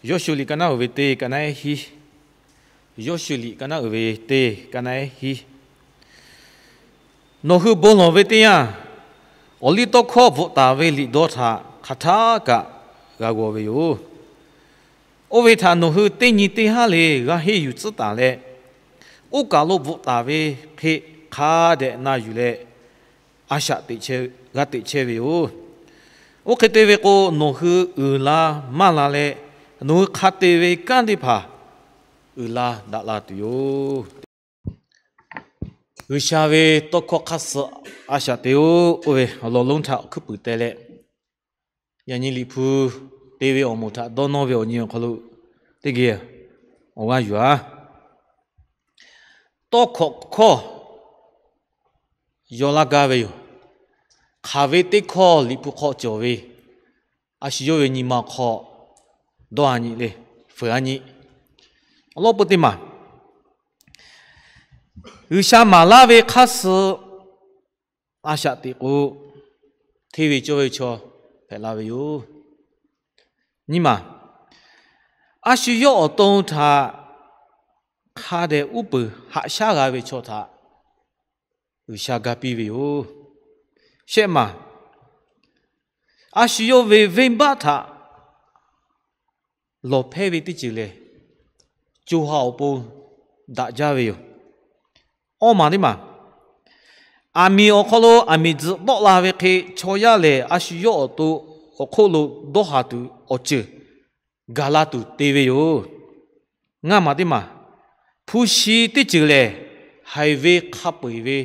Yawˇshuˆ liꞈ ka naˉ uiˍ ve teˇ ka naˉ ehˉ hiˉ. Yawˇshuˆ liꞈ ka naˉ uiˍ ve teˇ ka naˉ ehˉ hiˉ. Nawˬ hui bon lawˬ ve teˇ yanˇ, awˬliˇtawˇhkawˇ bvuhꞈ taˍ ve liꞈ dawˇ htaꞈ hk'aˬ htaˇ kaꞈ g'a g'aw ve yoˬ. Oˇ ve htaꞈ nawˬ hui teˇ nyi teˇ haˉ le g'a henˇ yuˬ tcuhˉ taˍ leh, oˇ kaˬ lo bvuhꞈ taˍ ve hk'e hk'a dehꞈ na yuˬ leh, a shaꞈ teꞈ chehˇ, g'a teꞈ chehˇ ve yoˬ. Oˇ hk'e te ve k'o, nawˬ hui uiˍ la maˇ la leh, nawˬ hui hk'a te ve kanˉ teˇ hpaˍ uiˍ la daꞈ la tuˬ yoˬ. G'uiˬsha ve tawˇ hkawˇ hk'aˇ suh a shaꞈ teꞈ-oˆ k'oˆ ve awˬ lawn lonˉ htaꞈ awˬ hkuiˉ puiˍ teh leh, yaꞈ nyi Liꞈ hpu te ve awˬ moˍ htaꞈ dawˇ nawˇ ve awˬ nyi awˬ hk'aw lo teˇ geh awˬ g'aˇ yuˬ-a. Tawˇ hkawꞈ hkawˇ yaw laˇ gaˇ ve yoˬ. Hk'aˬ ve teˇ hkawˇ Liꞈ hpu hk'aw cawˬ ve, a shu yawˇ ve nyi ma hk'aw dawˇ-a nyi le, fuiˍ-a nyi. Awˬ lawn peu teˇ maˬ, G'uiˬsha maˍ laˇ ve hk'aˇ suh a shaꞈ teꞈ k'o, hteˇ ve cawˇ ve chaw hpehꞈ la ve yoˬ. Nyi maˬ, a shu yawˇ awˬ to htaꞈ hk'a dehꞈ uˉ peunˍ haꞈ shaˉ g'a ve chaw htaꞈ G'uiˬsha ga piˇ ve yoˬ. Shehˆ maˬ, a shu yawˇ ve venˇbaˆ htaꞈ lawˬ hpehˇ ve teˇ ceuˬ lehˬ, co ha awˬ pon daꞈ jaˇ ve yoˬ. Awˇ maˬ teˇ maˬ, aˬ miˍ awˬ hk'aw lo aˬ miˍ tzuhꞈ tawˆ la ve hk'e, chaw yaˇ lehˬ a shu yawˇ awˬ to awˬ hk'oˆ lo dawˇ haˍ tuˬ awˬ ceuˬ gaˬ la tuˬ te ve yoˬ. Ngaˇ maˬ teˇ maˬ, hpu shi teˇ ceuˬ lehˬ, haiˬ ve hk'a peu-eˬ ve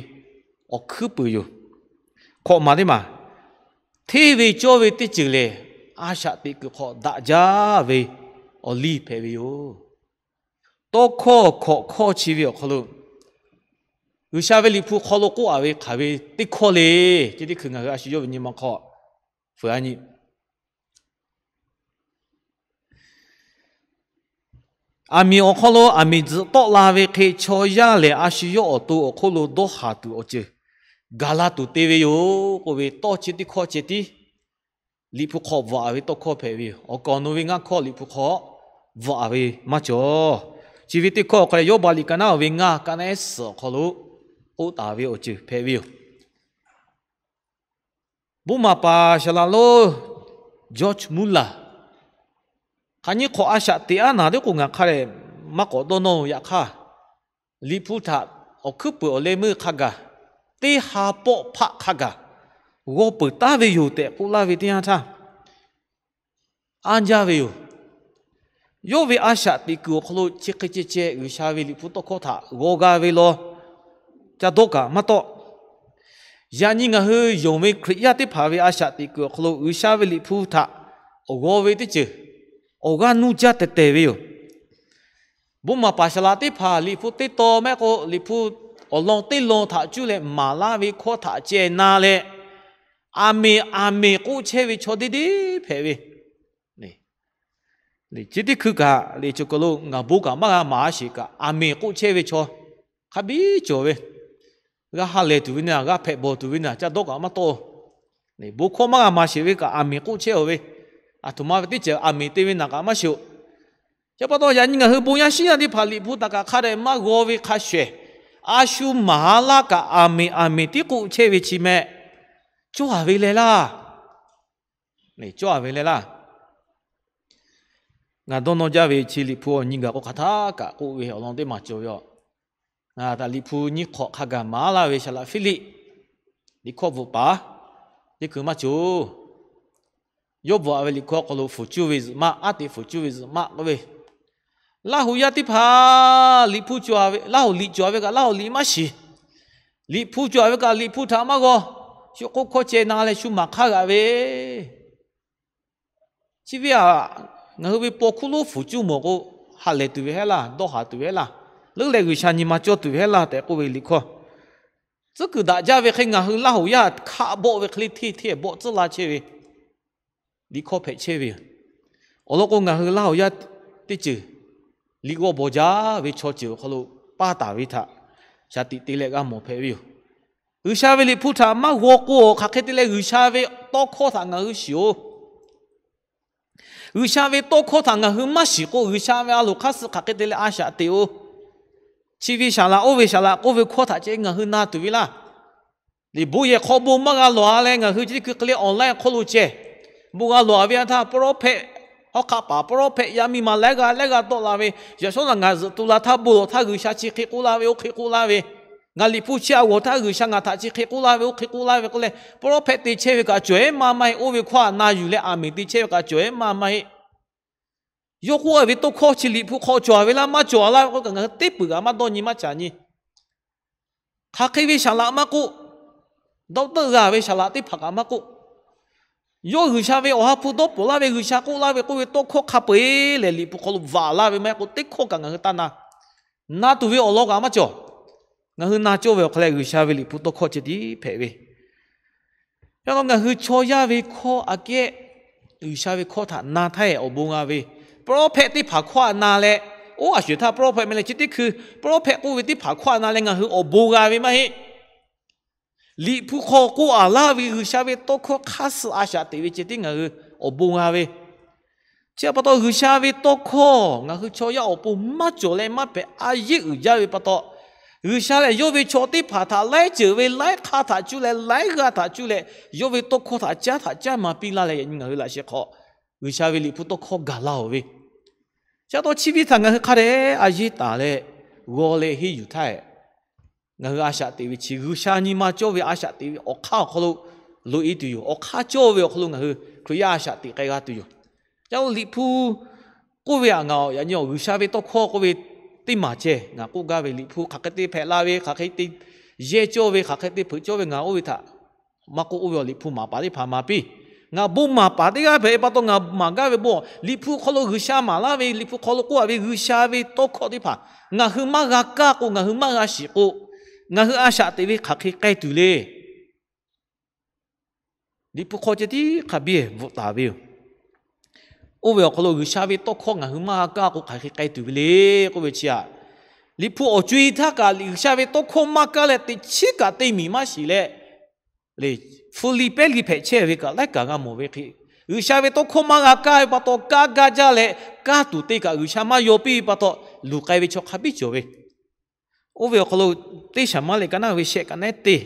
awˬ hkuiˉ puiˍ yoˬ. Hk'awꞈ maˬ teˇ maˬ, hteˇ ve cawˇ ve teˇ ceuˬ lehˬ, a shaꞈ teꞈ kuiˬ hk'aw daꞈ jaˇ ve awˬ liˇ hpehꞈ ve yoˬ. Tawˇ hkawˇ hkawꞈ hkawˇ chi ve awˬ hk'aw lo, G'uiˬsha ve Liꞈ hpu hk'aw lo k'oˆ-a ve hk'aˬ ve teˇ hkawˇ le, chi teˇ hkui ngaˬ hui a shu yawˇ ve nyi ma hk'aw fuiˍ-a nyi. Aˬ miˍ awˬ hk'aw lo aˬ miˍ tzuhꞈ tawˆ la ve hk'e, chaw yaˇ lehˬ a shu yawˇ awˬ to awˬ hk'oˆ lo dawˇ haˍ tuˬ awˬ ceuˬ gaˬ la tuˬ te ve yoˬ k'oˆ ve tawˇ chi teˇ hkawˇ ceh tiˉ Liꞈ hpu hk'aw bvuhꞈ-a ve tawˇ hkawˇ hpehꞈ ve yoˬ. Awˬ kaˍ awˬ nu ve ngaˇ hkawˇ Liꞈ hpu hk'aw bvuhꞈ-a ve maˇ cawˬ. Chi ve teˇ hkawˇ awˬ hk'aw lehˬ, Yawˇbaˆ liꞈ ka naˉ ve ngaˇ ka naˉ ehˉ suhˍ awˬ hk'aw lo k'oˆ taˍ ve awˬ ceuˬ hpehꞈ ve yoˬ. Bon maˍ paˍ saˍ laꞈ lonˉ George Muller, hk'aˬ nyi hk'awꞈ a shaꞈ teꞈ-a naˍ teˉ k'o ngaˬ hk'a lehˬ maˇ k'awꞈ dawˇ nawˇ-oˬ. Yaꞈ hk'aˇ, Liꞈ hpu htaꞈ awˬ hkuiˉ puiˍ awˬ leh meuˇ hk'a gaˬ, teˇ ha pawˆ hpaˆ hk'a gaˬ g'aw peuˬ taˉ ve yoˬ tehꞈ k'oˆ laˇ ve teˇ yanˇ htaˇ, anˇ jaˇ ve yoˬ. Yawˇ ve a shaꞈ teꞈ kuiˬ awˬ hk'aw lo chi hk'e ceh ceh G'uiˬsha ve Liꞈ hpu tawˇ hkawˇ htaꞈ g'aw g'a ve law ca dawˇ kaꞈ maˇ tawˆ. Yaꞈ nyi ngaˬ hui yonˍ ve Hkriꞈ yaˇ teˇ hpaˍ ve a shaꞈ teꞈ kuiˬ awˬ hk'aw lo G'uiˬsha ve Liꞈ hpu htaꞈ g'aw ve teˇ ceuˬ awˬ g'aˇ nuˇ jaˇ tehˬ tehˬ ve yoˬ. Bon maˍ paˍ saˍ laꞈ teˇ hpaˍ Liꞈ hpu teˇ taw mehˆ k'o, Liꞈ hpu awˬ lawn teˇ lawn htaꞈ cuˇ leh maˍ laˇ ve hkawˇ htaꞈ ceh na leh, aˬ miˍ aˬ miˍ k'oˆ chehˇ ve chaw deˇ deˇ hpehꞈ ve. Chi teˇ hkui kaꞈ Liꞈ hpu hk'aw lo ngaˬ bon kaꞈ maˇ g'a maˍ-a sheˍ kaꞈ, aˬ miˍ k'oˆ chehˇ ve chaw hk'a biˇ cawˬ ve. G'a ha lehˬ tuˬ ve naˬ, g'a hpehꞈ bawˬ tuˬ ve naˬ ca dawˇ kaꞈ maˇ tawˆ-oˬ. Bon hkawˇ maˇ g'a maˍ sheˍ ve kaꞈ, aˬ miˍ k'oˆ chehˇ-oˬ ve, aˬ htoꞈ ma ve teˇ ceuˬ aˬ miˍ te ve naˬ kaꞈ maˇ shiˍ-oˬ. Chi pa taw yaꞈ nyi ngaˬ hui bon yaˇ shiˉ yaˇ teˇ hpaˍ Liꞈ hpu htaꞈ kaꞈ hk'a dehꞈ maˇ g'aw ve hk'a shehˍ, a shu maˍ laˇ kaꞈ aˬ miˍ aˬ miˍ tiˉ k'oˆ chehˇ ve chi meh, cawˇ-a ve leh laˇ. Cawˇ-a ve leh laˇ. Ngaˬ dawˇ nawˇ jaˇ ve chi Liꞈ hpu awˬ nyi gaˬ k'o hk'aˬ htaˇ kaꞈ k'oˆ ve awˬ lawn teˇ maˬ cawˬ ve yoˬ. Ngaˬ htaꞈ Liꞈ hpu nyiˇ hk'awꞈ hk'a gaˬ maˍ laˇ ve saˍ laꞈ Hpiˇliˆ liꞈ hkawˇ bvuhꞈ paˍ teˇ hkui maˇ cawˬ. Yawˇ bvuhꞈ-a ve Liꞈ hkawˇ hk'aw lo fuˍ cuˇ ve zuhꞈ maˆ, aˉ te fuˍ cuˇ ve zuhꞈ maˆ k'oˆ ve, Laˇ hoꞈ yaˇ teˇ hpaˍ Liꞈ hpu cawˬ ve, Laˇ hoꞈ liꞈ cawˬ ve kaꞈ Laˇ hoꞈ liꞈ maˇ shiˍ. Liꞈ hpu cawˬ ve kaꞈ Liꞈ hpu htaꞈ maˇ g'aw. Shu k'oˆ hkawˇ ceh na leh shu maˍ hk'aˇ g'aꞈ ve, chi ve aꞈ, ngaˬ hui ve paw hkuˇ lonˉ fuˍ cuˇ mawˬ k'o, ha lehˬ tuˬ ve heˆ laˇ, dawˇ haˍ tuˬ ve heˆ laˇ, leuˉ leh G'uiˬsha nyi ma cawˇ tuˬ ve heˆ laˇ tehꞈ k'oˆ ve Liꞈ hkawˇ. Tcuhˉ kuiˬ daꞈ jaˇ ve hk'e ngaˬ hui Laˇ hoꞈ yaˇ hkaˆ bawˆ ve hk'e le hteˇ hteˇ bawˆ tcuhˉ la chehˇ ve Liꞈ hkawˇ hpehꞈ chehˇ ve yoˬ. Awˬ lawn k'o, ngaˬ hui Laˇ hoꞈ yaˇ teˇ ceuˬ liꞈ g'aw bawˬ jaˇ ve chaw ceuˬ awˬ hk'aw lo paˇ taˍ ve htaꞈ shaˍ tiꞈ te leh g'a mawˬ hpehꞈ ve yoˬ. G'uiˬsha ve Liꞈ hpu htaꞈ maˇ g'aw k'o, hk'aˬ hk'e te leh G'uiˬsha ve tawˇ hkawˇ htaꞈ ngaˬ hui shiˍ-oˬ? G'uiˬsha ve tawˇ hkawˇ htaꞈ ngaˬ hui maˇ shiˍ k'o, G'uiˬsha ve a loˍ hk'aˇ suh hk'aˬ hk'e te leh a shaꞈ teꞈ-oˬ. Chi ve saˍ laꞈ, oˇ ve saˍ laꞈ k'oˆ ve hkawˇ htaꞈ ceh ngaˬ hui na tuˬ ve laˇ. Liꞈ bon yehˬ hk'aw bon maˇ g'a lawˬ-a leh, ngaˬ hui chi teˇ hkui hk'e le online awˬ hk'oˆ lo ceh bon g'a lawˬ-a ve a htaˇ, prophet, hawˉ hk'aˆ paˍ prophet yaˇ miˇ ma laiˉ g'aˇ laiˉ g'aˇ tawˆ la ve, yaꞈ shawˉ naꞈ ngaˬ zuhꞈ tu la htaˇ bon lawˬ htaˇ G'uiˬsha chi hk'e k'oˆ laˇ ve, oˇ hk'e k'oˆ laˇ ve, ngaˬ liꞈ hpu chi a g'awˬ htaˇ G'uiˬsha ngaˬ htaꞈ chi hk'e k'oˆ laˇ ve, oˇ hk'e k'oˆ laˇ ve k'oˆ leh, prophet te chehˇ ve kaꞈ cawˬ-eˬ maˇ maˇ heˆ. Oˇ ve hkawˇ htaꞈ na yuˬ leh aˬ miˍ te chehˇ ve kaꞈ cawˬ-eˬ maˇ maˇ heˆ. Yawˇ k'oˆ-a ve tawˇ hkawˇ chi liꞈ hpu hk'aw cawˬ-a ve laˇ maˇ cawˬ-a laˇ ve k'o kaꞈ, ngaˬ hui teˇ peuˬ kaꞈ maˇ dawˇ nyi maˇ caˍ nyi. Hk'aˬ hk'e ve saˍ laꞈ maˇ k'oˆ, dawˇ teuˆ g'a ve saˍ laꞈ teˇ hpaˍ kaꞈ maˇ k'oˆ, yawˇ G'uiˬsha ve Awˬ ha hpu dawˇ pawˍ laˇ ve, G'uiˬsha k'oˆ laˇ ve k'oˆ ve tawˇ hkawˇ hk'a peu-eˬ lehˬ, liꞈ hpu hk'aw lo vaꞈ laˇ ve maˇ heˆ k'o, teˇ hkawˇ kaꞈ ngaˬ hui taˇ na. Na tuˬ ve awˬ lawn kaꞈ maˇ cawˬ. Ngaˬ hui na cawˇ ve awˬ hk'aw leh G'uiˬsha ve liꞈ hpu tawˇ hkawˇ ceh tiˉ hpehꞈ ve. Yaꞈ hk'aˇ ngaˬ hui chaw yaˇ ve hkawˇ aꞈ kehˉ G'uiˬsha ve hkawˇ htaꞈ na htaˇ awˬ bon g'a ve, prophet teˇ hpaˍ hkawˇ htaꞈ na leh, oˇ a shuˍ htaˇ prophet meh leh chi teˇ hkui prophet k'oˆ ve teˇ hpaˍ hkawˇ htaꞈ na leh ngaˬ hui awˬ bon g'a ve maˇ heˆ. Liꞈ hpu hk'aw k'oˆ-a laˇ ve G'uiˬsha ve tawˇ hkawˇ hk'aˇ suh a shaꞈ teꞈ ve ceh tiˉ ngaˬ hui awˬ bon g'a ve. Chi pa taw G'uiˬsha ve tawˇ hkawˇ ngaˬ hui chaw yaˇ awˬ pon maˇ cawˬ leh maˇ hpehꞈ, a yeˉ uiˍ jaˇ ve pa taw, G'uiˬsha lehˬ yawˇ ve chaw teˇ hpaˍ htaꞈ laiˉ ceuˬ ve laiˉ hk'aˇ htaꞈ cuˇ leh laiˉ g'aˇ htaꞈ cuˇ leh yawˇ ve tawˇ hkawˇ htaꞈ caˉ htaꞈ caˉ maˍ piˇ laˇ leh, yaꞈ nyi ngaˬ hui laꞈ sheh hk'aw G'uiˬsha ve liꞈ hpu tawˇ hkawˇ gaˬ la-oˬ ve. Chi pa taw chi ve htaꞈ ngaˬ hui hk'a dehꞈ a yeˉ taˍ leh g'aw leh henˇ yuˬ htaˇ, ngaˬ hui a shaꞈ teꞈ ve chi G'uiˬsha nyi ma cawˇ ve a shaꞈ teꞈ ve awˬ hk'aˇ awˬ hk'aw lo loꞈ-e tuˬ yoˬ. Awˬ hk'aˇ cawˇ ve awˬ hk'aw lo ngaˬ hui Hkriꞈ yaˇ a shaꞈ teꞈ k'ai g'a tuˬ yoˬ. Yaꞈ nyi liꞈ hpu k'oˆ ve htaꞈ ngaˬ yaꞈ nyi G'uiˬsha ve tawˇ hkawˇ k'oˆ ve teˇ maˬ ceh ngaˬ k'oˆ gaˇ ve, liꞈ hpu hk'aˬ hk'e te hpehꞈ la ve, hk'aˬ hk'e te yehˇ cawˇ ve, hk'aˬ hk'e te hpeuꞈ cawˇ ve ngaˬ oˇ ve htaꞈ maˇ k'oˆ, oˇ ve awˬ liꞈ hpu maˍ paˍ teˇ hpaˍ maˍ piˇ. Ngaˬ bon maˍ paˍ teˇ g'aˇ hpehꞈ ve pa taw ngaˬ maˍ gaˇ ve bon, liꞈ hpu hk'aw lo G'uiˬsha maˍ laˇ ve, liꞈ hpu hk'aw lo k'oˆ-a ve G'uiˬsha ve tawˇ hkawˇ teˇ hpaˍ ngaˬ hui maˇ g'a kaˇ k'o, ngaˬ hui maˇ g'a shiˍ k'o, ngaˬ hui a shaꞈ teꞈ ve hk'aˬ hk'e k'ai tuˬ le. Liꞈ hpu hk'aw ceh tiˉ hk'a biˇ bvuhꞈ taˍ ve yoˬ. Oˇ ve awˬ hk'aw lo G'uiˬsha ve tawˇ hkawˇ ngaˬ hui maˇ g'a kaˇ k'o hk'aˬ hk'e k'ai tuˬ ve le k'oˆ ve chi htaꞈ, liꞈ hpu awˬ co-e htaˇ kaꞈ G'uiˬsha ve tawˇ hkawˇ maˇ kaˇ leh teꞈ chiˉ kaꞈ te miˬ maˇ shiˍ leh, hpu li pehˉ li hpehꞈ chehˇ ve kaꞈ laiˉ kaꞈ g'a mawˬ ve hk'e, G'uiˬsha ve tawˇ hkawˇ maˇ g'a kaˇ ve pa taw kaˇ gaˇ jaˇ leh, kaˇ tuˬ te kaꞈ G'uiˬsha maˇ yaw piˇ ve pa taw, luˬ k'ai ve chaw hk'a biˇ cawˬ ve. Oˇ ve awˬ hk'aw lo Teˇ Shaˍmuˉlaꞈ ka naˉ ve shehˆ kaꞈ naˉ teˇ,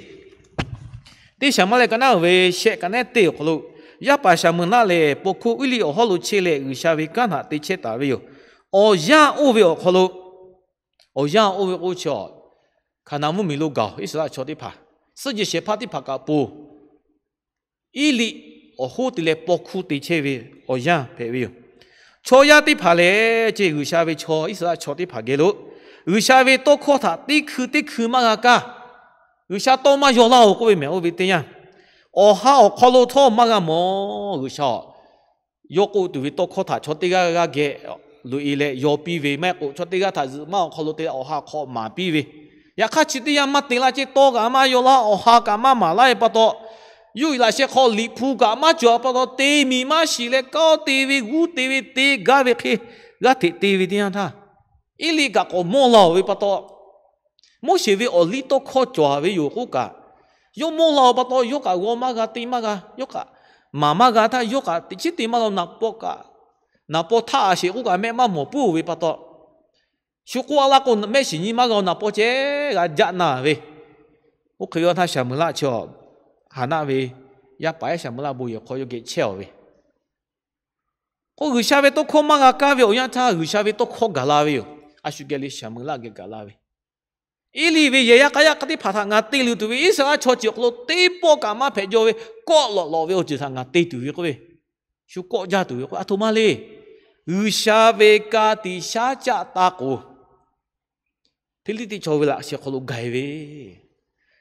Teˇ Shaˍmuˉlaꞈ ka naˉ ve shehˆ kaꞈ naˉ teˇ awˬ hk'aw lo, yaˇ paˍ Shaˍmuˍlaˆ lehˬ paw hkuˇ Eˇliˆ awˬ hawˉ lo chehˇ leh G'uiˬsha ve kanˉ htaꞈ te chehˇ taˍ ve yoˬ. Awˬ yanˇ oˇ ve awˬ hk'aw lo, awˬ yanˇ oˇ ve k'o chi, Hkaˍnanˍ mvuhˇmiˬ lo gaˬ-oˬ Iˉsaˍreˍlaˆ chaw teˇ hpaˍ, suhˆ jehˬ shehˍ hpaˇ teˇ hpaˍ kaꞈ po Eˇliˆ awˬ hoˉ te leh paw hkuˇ te chehˇ ve awˬ yanˇ hpehꞈ ve yoˬ. Chaw yaˇ teˇ hpaˍ lehˬ, ceˇ G'uiˬsha ve chaw Iˉsaˍreˍlaˆ chaw teˇ hpaˍ geh lo G'uiˬsha ve tawˇ hkawˇ htaꞈ teˇ hkui teˇ hkui maˇ g'a kaˇ. G'uiˬsha tawˇ maˇ yaw laˇ-oˬ k'oˆ ve mehˬ oˇ ve teˇ yanˇ, awˬ ha awˬ hk'aw lo htawˇ maˇ g'a mawˬ. G'uiˬsha yawˇ k'oˆ tuˬ ve tawˇ hkawˇ htaꞈ chaw teˇ g'aˇ g'aˇ geh loꞈ-e leh yaw piˇ ve maˇ heˆ k'o, chaw teˇ g'aˇ htaꞈ zuhꞈ maˇ awˬ hk'aw lo te leh awˬ ha hk'aw maˍ piˇ ve. Yaꞈ hk'aˇ chi teˇ yanˇ maˇ te laˇ ceˇ, tawˇ kaꞈ maˇ yaw laˇ, awˬ ha kaꞈ maˇ maˍ laˇ ve pa taw, yuˇ uiˍ laꞈ sheh hk'aw liꞈ hpu kaꞈ maˇ cawˬ pa taw, te miˬ maˇ shiˍ leh kanˉ te ve g'uˇ te ve te gaˇ ve hk'e g'aˇ hteꞈ te ve teˇ yanˇ htaˇ, Eˇliˆ kaꞈ k'awꞈ mawˇ la-oˬ ve pa taw, Moˉseˍ ve awˬ liˇ tawˇ hkawˇ cawˬ-a ve yoˬ k'oˆ kaꞈ, yawˇ mawˇ la-oˬ pa taw yawˇ kaꞈ g'aw maˇ g'a, te maˇ g'a, yawˇ kaꞈ maˍ maˇ g'a htaˇ, yawˇ kaꞈ teꞈ chiˉ te maˇ g'a, naˍ paw kaꞈ, naˍ paw htaˇ a sheˍ k'oˆ kaꞈ mehˆ maˇ mawˬ puiˉ-oˬ ve pa taw, shu k'oˆ a laˇ k'o mehˆ shiˍ nyi maˇ g'a, naˍ paw ceh g'a jaˆ na ve. Oˇ hk'e ve awˬ htaˇ Shaˍmuˍlaˆ chi, Haˍnaˆ ve yaˇ paˍ ehˉ Shaˍmuˍlaˆ bon yehˬ hk'aw yawˇ geh chehˇ-aˬ ve k'o, G'uiˬsha ve tawˇ hkawˇ maˇ g'a kaˇ ve awˬ yanˇ htaˇ G'uiˬsha ve tawˇ hkawˇ gaˬ la ve yoˬ. A shu geh le Shaˍmuˍlaˆ geh gaˬ la ve, Eˇliˆ ve yehˬ yaˇ k'a yaˇ teˇ hpaˍ htaꞈ ngaˬ te luˬ tuˬ ve Iˉsaˍreˍlaˆ chaw ceuˬ awˬ hk'aw lo teˇ pawˆ kaꞈ maˇ hpehꞈ jaw ve, kawˆ lawꞈ lawꞈ ve awˬ ceuˬ htaꞈ ngaˬ te tuˬ ve k'oˆ ve, shu kawˆ jaˇ tuˬ ve k'o, a htoꞈ ma le. G'uiˬsha ve ka tiꞈ shaˉ caˆ ta k'oˍ Hpiˇliˇtiˆ chaw ve laꞈ sheh hk'aw lo gaˬ-e ve,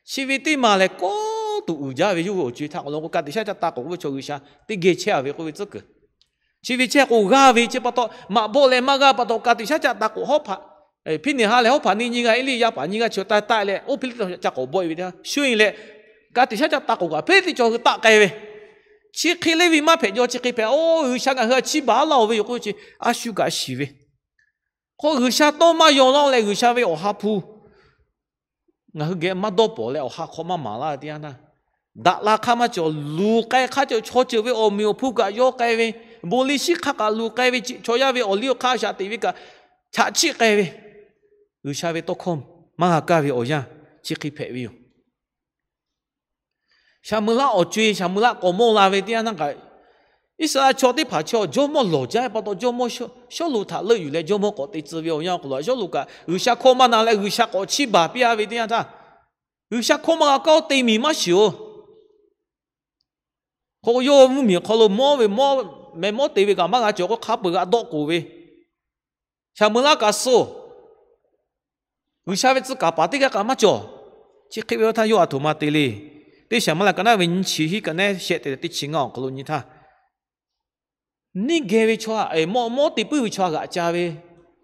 chi ve teˇ maˬ lehˬ kawˆ tuˬ uiˍ jaˇ ve, yawˇ ve awˬ co-e htaˇ k'awꞈ law k'o, ka tiꞈ shaˉ caˆ ta k'oˍ k'oˆ ve chaw G'uiˬsha teˇ geh chehˇ-a ve k'oˆ ve tcuhˉ kuiˬ. Chi ve chehˇ k'o g'aˇ ve chi pa taw, maꞈ bawˆ leh maˇ g'aˇ pa taw, ka tiꞈ shaˉ caˆ ta k'oˍ hawˉ hpaꞈ, Hpiˇneˍhaˆ leh hawˉ hpaꞈ neˇ nyiˇ g'aˇ, Eˇliˆ yaˇ paˍ nyiˇ g'aˇ chi taˆ taˆ leh, oˇ Hpiˇliˇtiˆ ca k'awꞈ bawˆ-e ve teˇ yanˇ, shu-e leh ka tiꞈ shaˉ caˆ ta k'oˍ kaꞈ Hpiˇliˇtiˆ chaw hui taˆ k'ai ve, chi hk'e le ve maˇ hpehꞈ jaw, chi hk'e hpehꞈ, oˇ G'uiˬsha ngaˬ hui a chiˇ baˬ laˇ-oˬ ve yoˬ k'oˆ ve chi a shu kaꞈ shiˍ ve. Hk'o G'uiˬsha tawˇ maˇ yaw laˇ leh G'uiˬsha ve awˬ ha hpu ngaˬ hui geh maˇ dawˇ pawnˍ leh awˬ ha hk'aw maˇ maˍ laˇ ve teˇ yanˇ htaˇ, daꞈ la hk'aˇ maˇ cawˬ. Luˬ k'ai hk'aˇ cawˬ, chaw ceuˬ ve awˬ meꞈ awˬ hpu kaꞈ yaw k'ai ve, bon liˇ shiˉ hk'aˇ kaꞈ luˬ k'ai ve, chaw yaˇ ve awˬ liˇ awˬ hk'aˇ a shaꞈ teꞈ ve kaꞈ chaꞈ chiˆ k'ai ve, G'uiˬsha ve tawˇ hkawˇ maˇ g'a kaˇ ve awˬ yanˇ chi hk'e hpehꞈ ve yoˬ. Saˍmuˍlaˆ awˬ co-e, Saˍmuˍlaˆ k'awꞈ mawˇ la ve teˇ yanˇ htaˇ kaꞈ, Iˉsaˍreˍlaˆ chaw teˇ hpaˍ chi jawˇmawˇ lawˬ jaˇ ve pa taw, jawˇmawˇ Sawˉluꞈ htaꞈ leuˆ yuˬ leh jawˇmawˇ k'awꞈ te tcuh ve awˬ yanˇ awˬ hk'aw lo, Sawˉluꞈ kaꞈ G'uiˬsha hkawˇ maˇ na leh G'uiˬsha k'awꞈ chiˇ baˬ piˇ-a ve teˇ yanˇ htaˇ, G'uiˬsha hkawˇ maˇ g'a kaˇ-oˬ, te miˬ maˇ shiˍ oˬ. Hk'o yawˇ mvuhˇmiˬ awˬ hk'aw lo mawˇ ve mawˇ, meh mawˇ te ve kaꞈ maˇ g'a cawˬ k'o, hk'a peuˬ g'a dawˆ k'oˍ ve, Saˍmuˍlaˆ kaꞈ suh-oˬ, G'uiˬsha ve tcuh kaˍ paˍ teˇ g'aˇ kaꞈ maˇ cawˬ. Chi hk'e ve awˬ htaˇ yawˇ aˬ htoꞈ ma te le. Teˇ Saˍmuˍlaˆ ka naˉ ve nyiˇ chi hiˉ ka nehˉ shehˆ te leh teˇ chi ngaˇ awˬ hk'aw lo nyi htaˇ, neˇ geh ve chaw, mawˇ mawˇ te puiˉ ve chaw g'aꞈ ca ve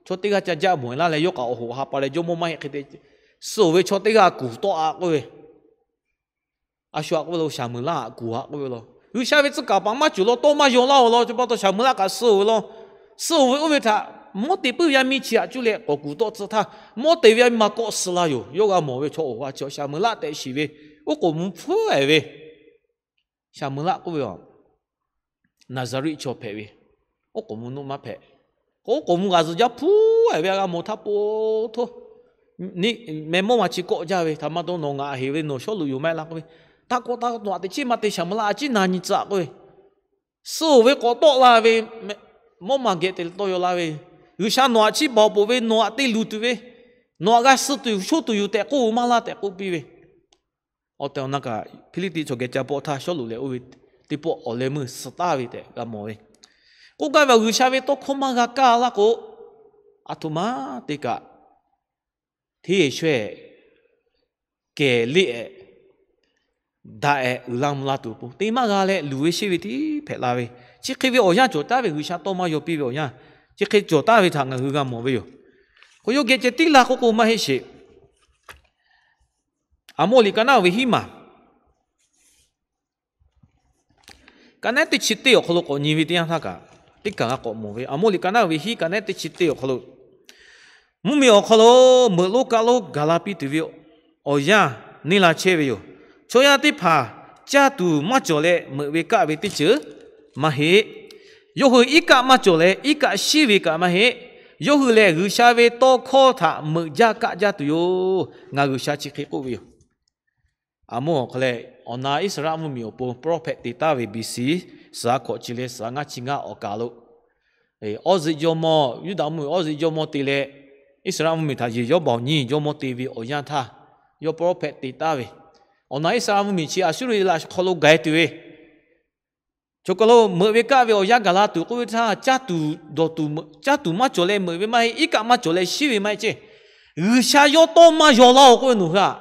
chaw teˇ g'aˇ ca jaˆ mawˬ-e laˇ leh, yawˇ kaꞈ awˬ hoꞈ ha pa leh jawˇmawˇ maˇ heˆ hk'e te, suh-oˬ ve chaw teˇ g'aˇ kuˬ tawˆ-a k'oˆ ve, a shu-aꞈ k'oˆ ve lo, Saˍmuˍlaˆ-aꞈ kuˬ-a k'oˆ ve law. G'uiˬsha ve tcuh kaˍ paˍ maˇ cawˬ law, tawˇ maˇ yaw laˇ-oˬ law. Chi pa taw Saˍmuˍlaˆ kaꞈ suh-oˬ ve law. Suh-oˬ ve oˇ ve htaꞈ mawˇ te puiˉ ve yaˇ miˇ chi htaꞈ cuˇ leh k'awꞈ kuˬ tawˆ tcuh htaˇ, mawˇ te ve yaˇ miˇ ma kawˆ suh la yoˬ. Yawˇ g'a mawˬ ve chaw awˬ ha chi Saˍmuˍlaˆ tehꞈ shiˍ ve, oˉ k'oˍ mvuh hpfuhˇ-e ve, Saˍmuˍlaˆ k'oˆ ve, Naˍzaˍriˆ chaw hpehꞈ ve, oˉ k'oˍ mvuh nuˆ maˇ hpehꞈ. K'o oˉ k'oˍ mvuh g'a zuhꞈ jaˇ hpfuhˇ-e ve, a g'a mawˬ htaˇ po htoˇ, meh mawˇ ma chi kawˆ jaˇ ve htaꞈ maˇ dawˇ nawˬ ngaˬ heˍ ve nawˬ Sawˉluꞈ yoˬ maˇ heˆ laˇ k'oˆ ve, taˇ kawˆ taˇ kawˆ, nawˬ-aꞈ teꞈ chiˉ maˇ te, Saˍmuˍlaˆ a ciˉ na nyi tcuh-a k'oˆ ve, suh-oˬ ve k'awꞈ tawˆ la ve, mawˇ ma geh te tawˇ yaw laˇ ve, G'uiˬsha nawˬ-aꞈ chiˇ baˬ awˬ pon ve, nawˬ-aꞈ te luˬ tuˬ ve, nawˬ-aꞈ g'a suh tuˬ yoˬ, shoˇ tuˬ yoˬ tehꞈ k'oˆ-oˬ maˇ laˇ tehꞈ k'oˆ piˇ ve. Awˬ tehˬ awˬ na kaꞈ Hpiˇliˇtiˆ chaw geh ca bawˆ htaˇ, Sawˉluꞈ lehˬ oˇ ve teˇ pawˆ awˬ leh meuˇ suh taˍ ve tehꞈ g'a mawˬ ve. K'oˆ gaˇ ve, G'uiˬsha ve tawˇ hkawˇ maˇ g'a kaˇ laˇ k'o, aˬ htoꞈ ma te kaꞈ hteˇ shawehˇ kehˬ leˆ-ehˍ daꞈ-ehˍ uiˍ la mvuh la tuˬ awˬ pon te maˇ g'a leh luˬ ve sheˆ ve tiˉ hpehꞈ la ve. Chi hk'e ve awˬ yanˇ cawˬ taˍ ve, G'uiˬsha tawˇ maˇ yaw piˇ ve awˬ yanˇ chi hk'e cawˬ taˍ ve htaꞈ ngaˬ hui g'a mawˬ ve yoˬ. K'o yawˇ geh ceh tiˉ laˇ k'oˆ k'o maˇ heˆ sheˍ. Aˍmoˇ liꞈ ka naˉ ve hiˉ maˬ ka nehˉ teˇ chi teˇ awˬ hk'aw lo k'awꞈ nyi ve teˇ yanˇ htaˇ kaꞈ, teˇ kaˬ g'a k'awꞈ mawˬ ve, Aˍmoˇ liꞈ ka naˉ ve hiˉ ka nehˉ teˇ chi teˇ awˬ hk'aw lo, mvuhˇmiˬ awˬ hk'aw lo meuꞈ lonˉ kaˆ lonˉ gaˬ la piˇ tuˬ ve awˬ yanˇ neˇ la chehˇ ve yoˬ. Chaw yaˇ teˇ hpaˍ caˇ tuˬ maˇ cawˬ leh meuꞈ ve kaˆ ve teˇ ceuˬ maˇ heˆ. Yawˇ hui iˉ kaˆ maˇ cawˬ leh iˉ kaˆ shiˉ ve kaꞈ maˇ heˆ. Yawˇ hui lehˬ G'uiˬsha ve tawˇ hkawˇ htaꞈ meuꞈ jaˇ kaˆ jaˇ tuˬ yoˬ. Ngaˬ G'uiˬsha chi hk'e k'oˆ ve yoˬ. Aˍmoˇ awˬ hk'aw leh awˬ na Iˉsaˍreˍlaˆ mvuhˇmiˬ awˬ pon prophet te taˍ ve B C suhˍ a hkawꞈ chi leh suhˍ a ngaˇ chi ngaˇ awˬ kaˬ lo, Awˇziˆ jawˇmawˇ, Yuˇdaꞈ mvuhˇmiˬ Awˇziˆ jawˇmawˇ te leh Iˉsaˍreˍlaˆ mvuhˇmiˬ htaꞈ yehˬ yawˇ baˬ awˬ nyi jawˇmawˇ te ve awˬ yanˇ htaˇ, yawˇ prophet te taˍ ve, awˬ na Iˉsaˍreˍlaˆ mvuhˇmiˬ chi Aˍsuˇriˆ laꞈ hk'aw lo gaˬ-e tuˬ ve, chaw kaˬ lo meuꞈ ve kaˆ ve awˬ yanˇ gaˬ la tuˬ k'oˆ ve htaˇ, caˇ tuˬ dawˬ tuˬ, caˇ tuˬ maˇ cawˬ leh meuꞈ ve maˇ heˆ, iˉ kaˆ maˇ cawˬ leh shiˉ ve maˇ heˆ ceˇ. G'uiˬsha yawˇ tawˇ maˇ yaw laˇ-oˬ k'oˆ ve, nawˬ hui-aꞈ,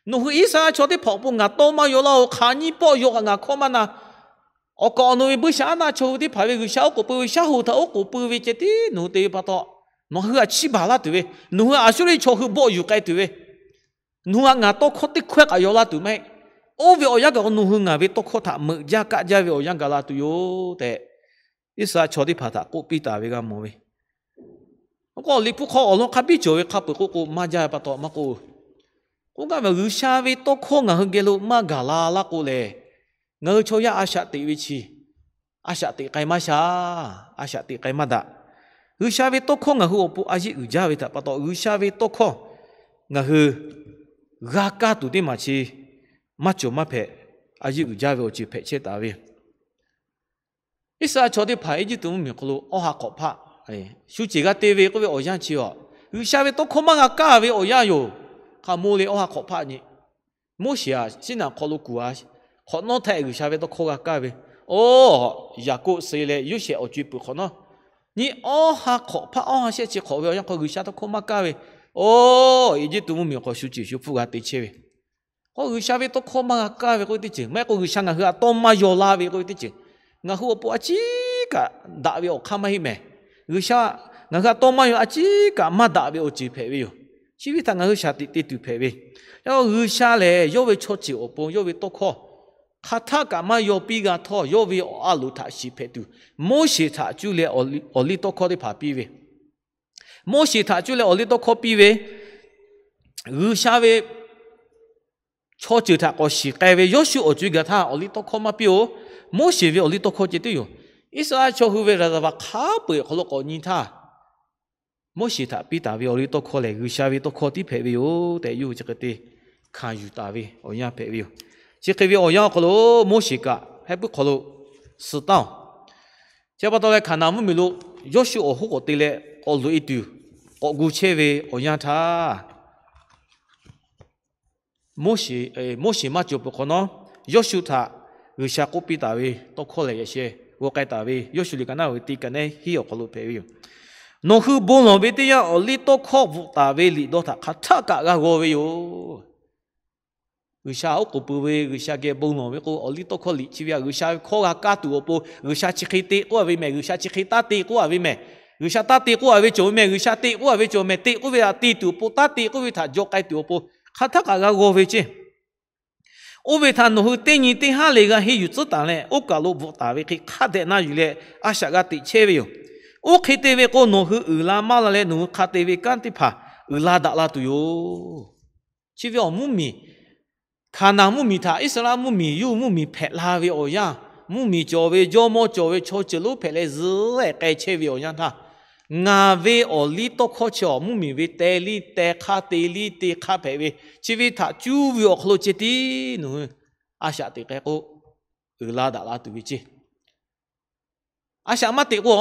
nawˬ hui Iˉsaˍreˍlaˆ chaw teˇ hpaˍ awˬ pon ngaˬ tawˇ maˇ yaw laˇ-oˬ, hk'aˬ nyiˇ pawˆ yaw kaꞈ ngaˬ hkawˇ maˇ na. Awˬ kaˍ awˬ nu ve buiˇshaˆaˉnaˆ chaw hui teˇ hpaˍ ve G'uiˬsha oˉ k'oˍ pui ve shaˉ hoꞈ htaꞈ oˉ k'oˍ pui ve ceh tiˉ nawˬ hui te ve pa taw, nawˬ hui-aꞈ chiˇ baˬ laˇ tuˬ ve, nawˬ hui Aˍsuˇriˆ chaw hui bawˆ yuˬ k'ai tuˬ ve, nawˬ hui-aꞈ ngaˬ tawˇ hkawˇ teˇ hkawehˇ kaꞈ yaw laˇ tuˬ maˇ heˆ. Oˇ ve awˬ yanˇ gaˬ k'o nawˬ hui ngaˬ ve tawˇ hkawˇ htaꞈ meuꞈ jaˇ kaˆ jaˇ ve awˬ yanˇ gaˬ la tuˬ yoˬ tehꞈ, Iˉsaˍreˍlaˆ chaw teˇ hpaˍ htaꞈ k'oˆ piˇ taˍ ve g'a mawˬ ve. K'o liꞈ hpu hk'aw awˬ lawn hk'a biˇ cawˬ ve hk'a peuˬ k'oˆ k'o maˇ jaˇ ve pa taw maˇ k'oˆ. K'oˆ gaˇ ve, G'uiˬsha ve tawˇ hkawˇ ngaˬ hui geh lo maˇ gaˬ la laˇ k'o lehˬ, ngaˬ hui chaw yaˇ a shaꞈ teꞈ ve chi, a shaꞈ teꞈ k'ai maˇ sha. A shaꞈ teꞈ k'ai maˇ daꞈ. G'uiˬsha ve tawˇ hkawˇ ngaˬ hui awˬ pon a yeˆ uiˍ jaˇ ve htaꞈ pa taw, G'uiˬsha ve tawˇ hkawˇ ngaˬ hui g'a kaˇ tuˬ teˇ maˬ chi maˇ cawˬ maˇ hpehꞈ. A yeˆ uiˍ jaˇ ve awˬ ceuˬ hpehꞈ chehˇ taˍ ve Iˉsaˍreˍlaˆ chaw teˇ hpaˍ Eˇjiˇtuꞈ mvuhˇmiˬ hk'aw lo awˇ ha hk'awꞈ hpaˆ shu ceˬ g'a te ve k'oˆ ve awˬ yanˇ chi a, G'uiˬsha ve tawˇ hkawˇ maˇ g'a kaˇ ve awˬ yanˇ yoˬ. Hk'a mawˇ le awˇ ha hk'awꞈ hpaˆ nyi. Moˉseˍ aꞈ Siˉnaꞈ hk'aw lo kuˬ a, hk'awꞈ nawˉ htaˇ G'uiˬsha ve tawˇ hkawˇ g'a kaˇ ve, oˇ Yaˍkoˆ suh leh Yoˇsehꞈ awˬ co-e peuˬ hk'awꞈ nawˉ, nyi awˇ ha hk'awꞈ hpaˆ awˇ ha shehˆ chi hk'awꞈ ve awˬ yanˇ hk'aw G'uiˬsha tawˇ hkawˇ maˇ kaˇ ve, oˇ Eˇjiˇtuꞈ mvuhˇmiˬ awˬ hk'aw shu ceˬ shu hpfuhˆ g'a te chehˇ ve. K'o G'uiˬsha ve tawˇ hkawˇ maˇ g'a kaˇ ve k'oˆ ve teˇ ceuˬ, maˇ heˆ k'o G'uiˬsha ngaˬ hui htaꞈ tawˇ maˇ yaw la ve k'oˆ ve teˇ ceuˬ, ngaˬ hui awˬ pon a ciˉ kaꞈ daꞈ ve awˬ hk'aˇ maˇ heˆ mehˍ. G'uiˬsha ngaˬ hui htaꞈ tawˇ maˇ yaw, a ciˉ kaꞈ maˇ daꞈ ve awˬ ceuˬ hpehꞈ ve yoˬ. Chi ve htaꞈ ngaˬ hui shaˍ tiꞈ te tuˬ hpehꞈ ve. Yaꞈ G'uiˬsha lehˬ yawˇ ve chaw ceuˬ awˬ pon yawˇ ve tawˇ hkawˇ hk'aˬ htaˆ kaꞈ maˇ yaw piˇ g'a htawˇ, yawˇ ve awˬ a loˍ htaꞈ shiˍ hpehꞈ tuˬ, Moˉseˍ htaꞈ cuˇ leh awˬ liˇ tawˇ hkawˇ teˇ hpaˍ piˇ ve. Moˉseˍ htaꞈ cuˇ leh awˬ liˇ tawˇ hkawˇ piˇ ve, G'uiˬsha ve chaw ceuˬ htaꞈ k'awꞈ shiˍ k'ai ve Yawˇshuˆ awˬ co e gaˬ htaˇ awˬliˇtawˇhkawˇ maˇ piˇ-oˬ. Moˉseˍ ve awˬliˇtawˇhkawˇ ceh tiˉ yoˬ. Iˉsaˍreˍlaˆ chaw hui ve raˍzaˍvaˍ hk'a peu-eˬ awˬ hk'aw lo k'awꞈ nyi htaˇ, Moˉseˍ htaꞈ piˇ taˍ ve awˬliˇtawˇhkawˇ lehˬ, G'uiˬsha ve tawˇ hkawˇ tiˉ hpehꞈ ve yoˬ tehꞈ, yawˇ hui chi hk'e te hkanˍ yuˬ taˍ ve awˬ yanˇ hpehꞈ ve yoˬ. Chi hk'e ve awˬ yanˇ awˬ hk'aw lo Moˉseˍ kaꞈ hehˉ puiˉ hk'aw lo suh taˍ-oˬ. Chi pa taw leh, Hkaˍnanˍ mvuhˇmiˬ lo Yawˇshuˆ awˬ hoˉ k'awꞈ te leh k'awꞈ loꞈ-e tuˬ k'awꞈ gu chehˇ ve awˬ yanˇ htaˇ, Moˉseˍ maˇ cawˬ peuˬ hk'awꞈ nawˉ, Yawˇshuˆ htaꞈ G'uiˬsha k'oˆ piˇ taˍ ve tawˇ hkawˇ lehˬ, yaꞈ sheh g'aw k'ai taˍ ve Yawˇshuˆ liꞈ ka naˉ ve teˇ ka nehˉ hiˉ awˬ hk'aw lo hpehꞈ ve yoˬ. Nawˬ hui bon lawˬ ve teˇ yanˇ, awˬliˇtawˇhkawˇ bvuhꞈ taˍ ve liꞈ dawˇ htaꞈ hk'aˬ htaˆ kaꞈ g'a g'aw ve yoˬ. G'uiˬsha oˉ k'oˍ pui ve, G'uiˬsha geh bon lawˬ ve k'o, awˬliˇtawˇhkawˇ liꞈ chi ve htaꞈ G'uiˬsha ve hkawˇ g'a kaˇ tuˬ awˬ pon, G'uiˬsha chi hk'e te k'oˆ-a ve mehˬ, G'uiˬsha chi hk'e taˇ te k'oˆ-a ve mehˬ, G'uiˬsha taˇ te k'oˆ-a ve cawˬ ve mehˬ, G'uiˬsha te k'oˆ-a ve cawˬ mehˬ, te k'oˆ ve htaꞈ te tuˬ awˬ pon, taˇ te k'oˆ ve htaꞈ jaw k'ai tuˬ awˬ pon, hk'aˬ htaˆ kaꞈ g'a g'aw ve ceˇ. Oˇ ve htaꞈ nawˬ hui teˇ nyi teˇ haˉ le g'a henˇ yuˬ tcuhˉ taˍ leh, oˇ kaˬ lo bvuhꞈ taˍ ve hk'e hk'a dehꞈ na yuˬ leh a shaꞈ g'a teꞈ chehˇ ve yoˬ. Oˇ hk'e te ve k'o, nawˬ hui uiˍ la maˇ la leh nawˬ hui hk'a te ve kanˉ teˇ hpaˍ uiˍ la daꞈ la tuˬ yoˬ. Chi ve awˬ mvuhˇmiˬ, Hkaˍnanˍ mvuhˇmiˬ htaꞈ Iˉsaˍreˍlaˆ mvuhˇmiˬ, Yuˇ mvuhˇmiˬ hpehꞈ la ve awˬ yanˇ, mvuhˇmiˬ cawˬ ve, jawˇmawˇ cawˬ ve, chaw ceuˬ lonˉ hpehꞈ leh zuhˆ-e k'ai chehˇ ve awˬ yanˇ htaˇ, ngaˬ ve awˬliˇtawˇhkawˇ chi awˬ mvuhˇmiˬ ve teh liˇ teh hk'aˇ te liˇ te hk'aˇ hpehꞈ ve, chi ve htaꞈ cuˇ ve awˬ hk'aw lo ceh tiˉ nawˬ hui a shaꞈ teꞈ k'ai k'o, uiˍ la daꞈ la tuˬ ve ceˇ. A shaꞈ maˇ teꞈ k'o,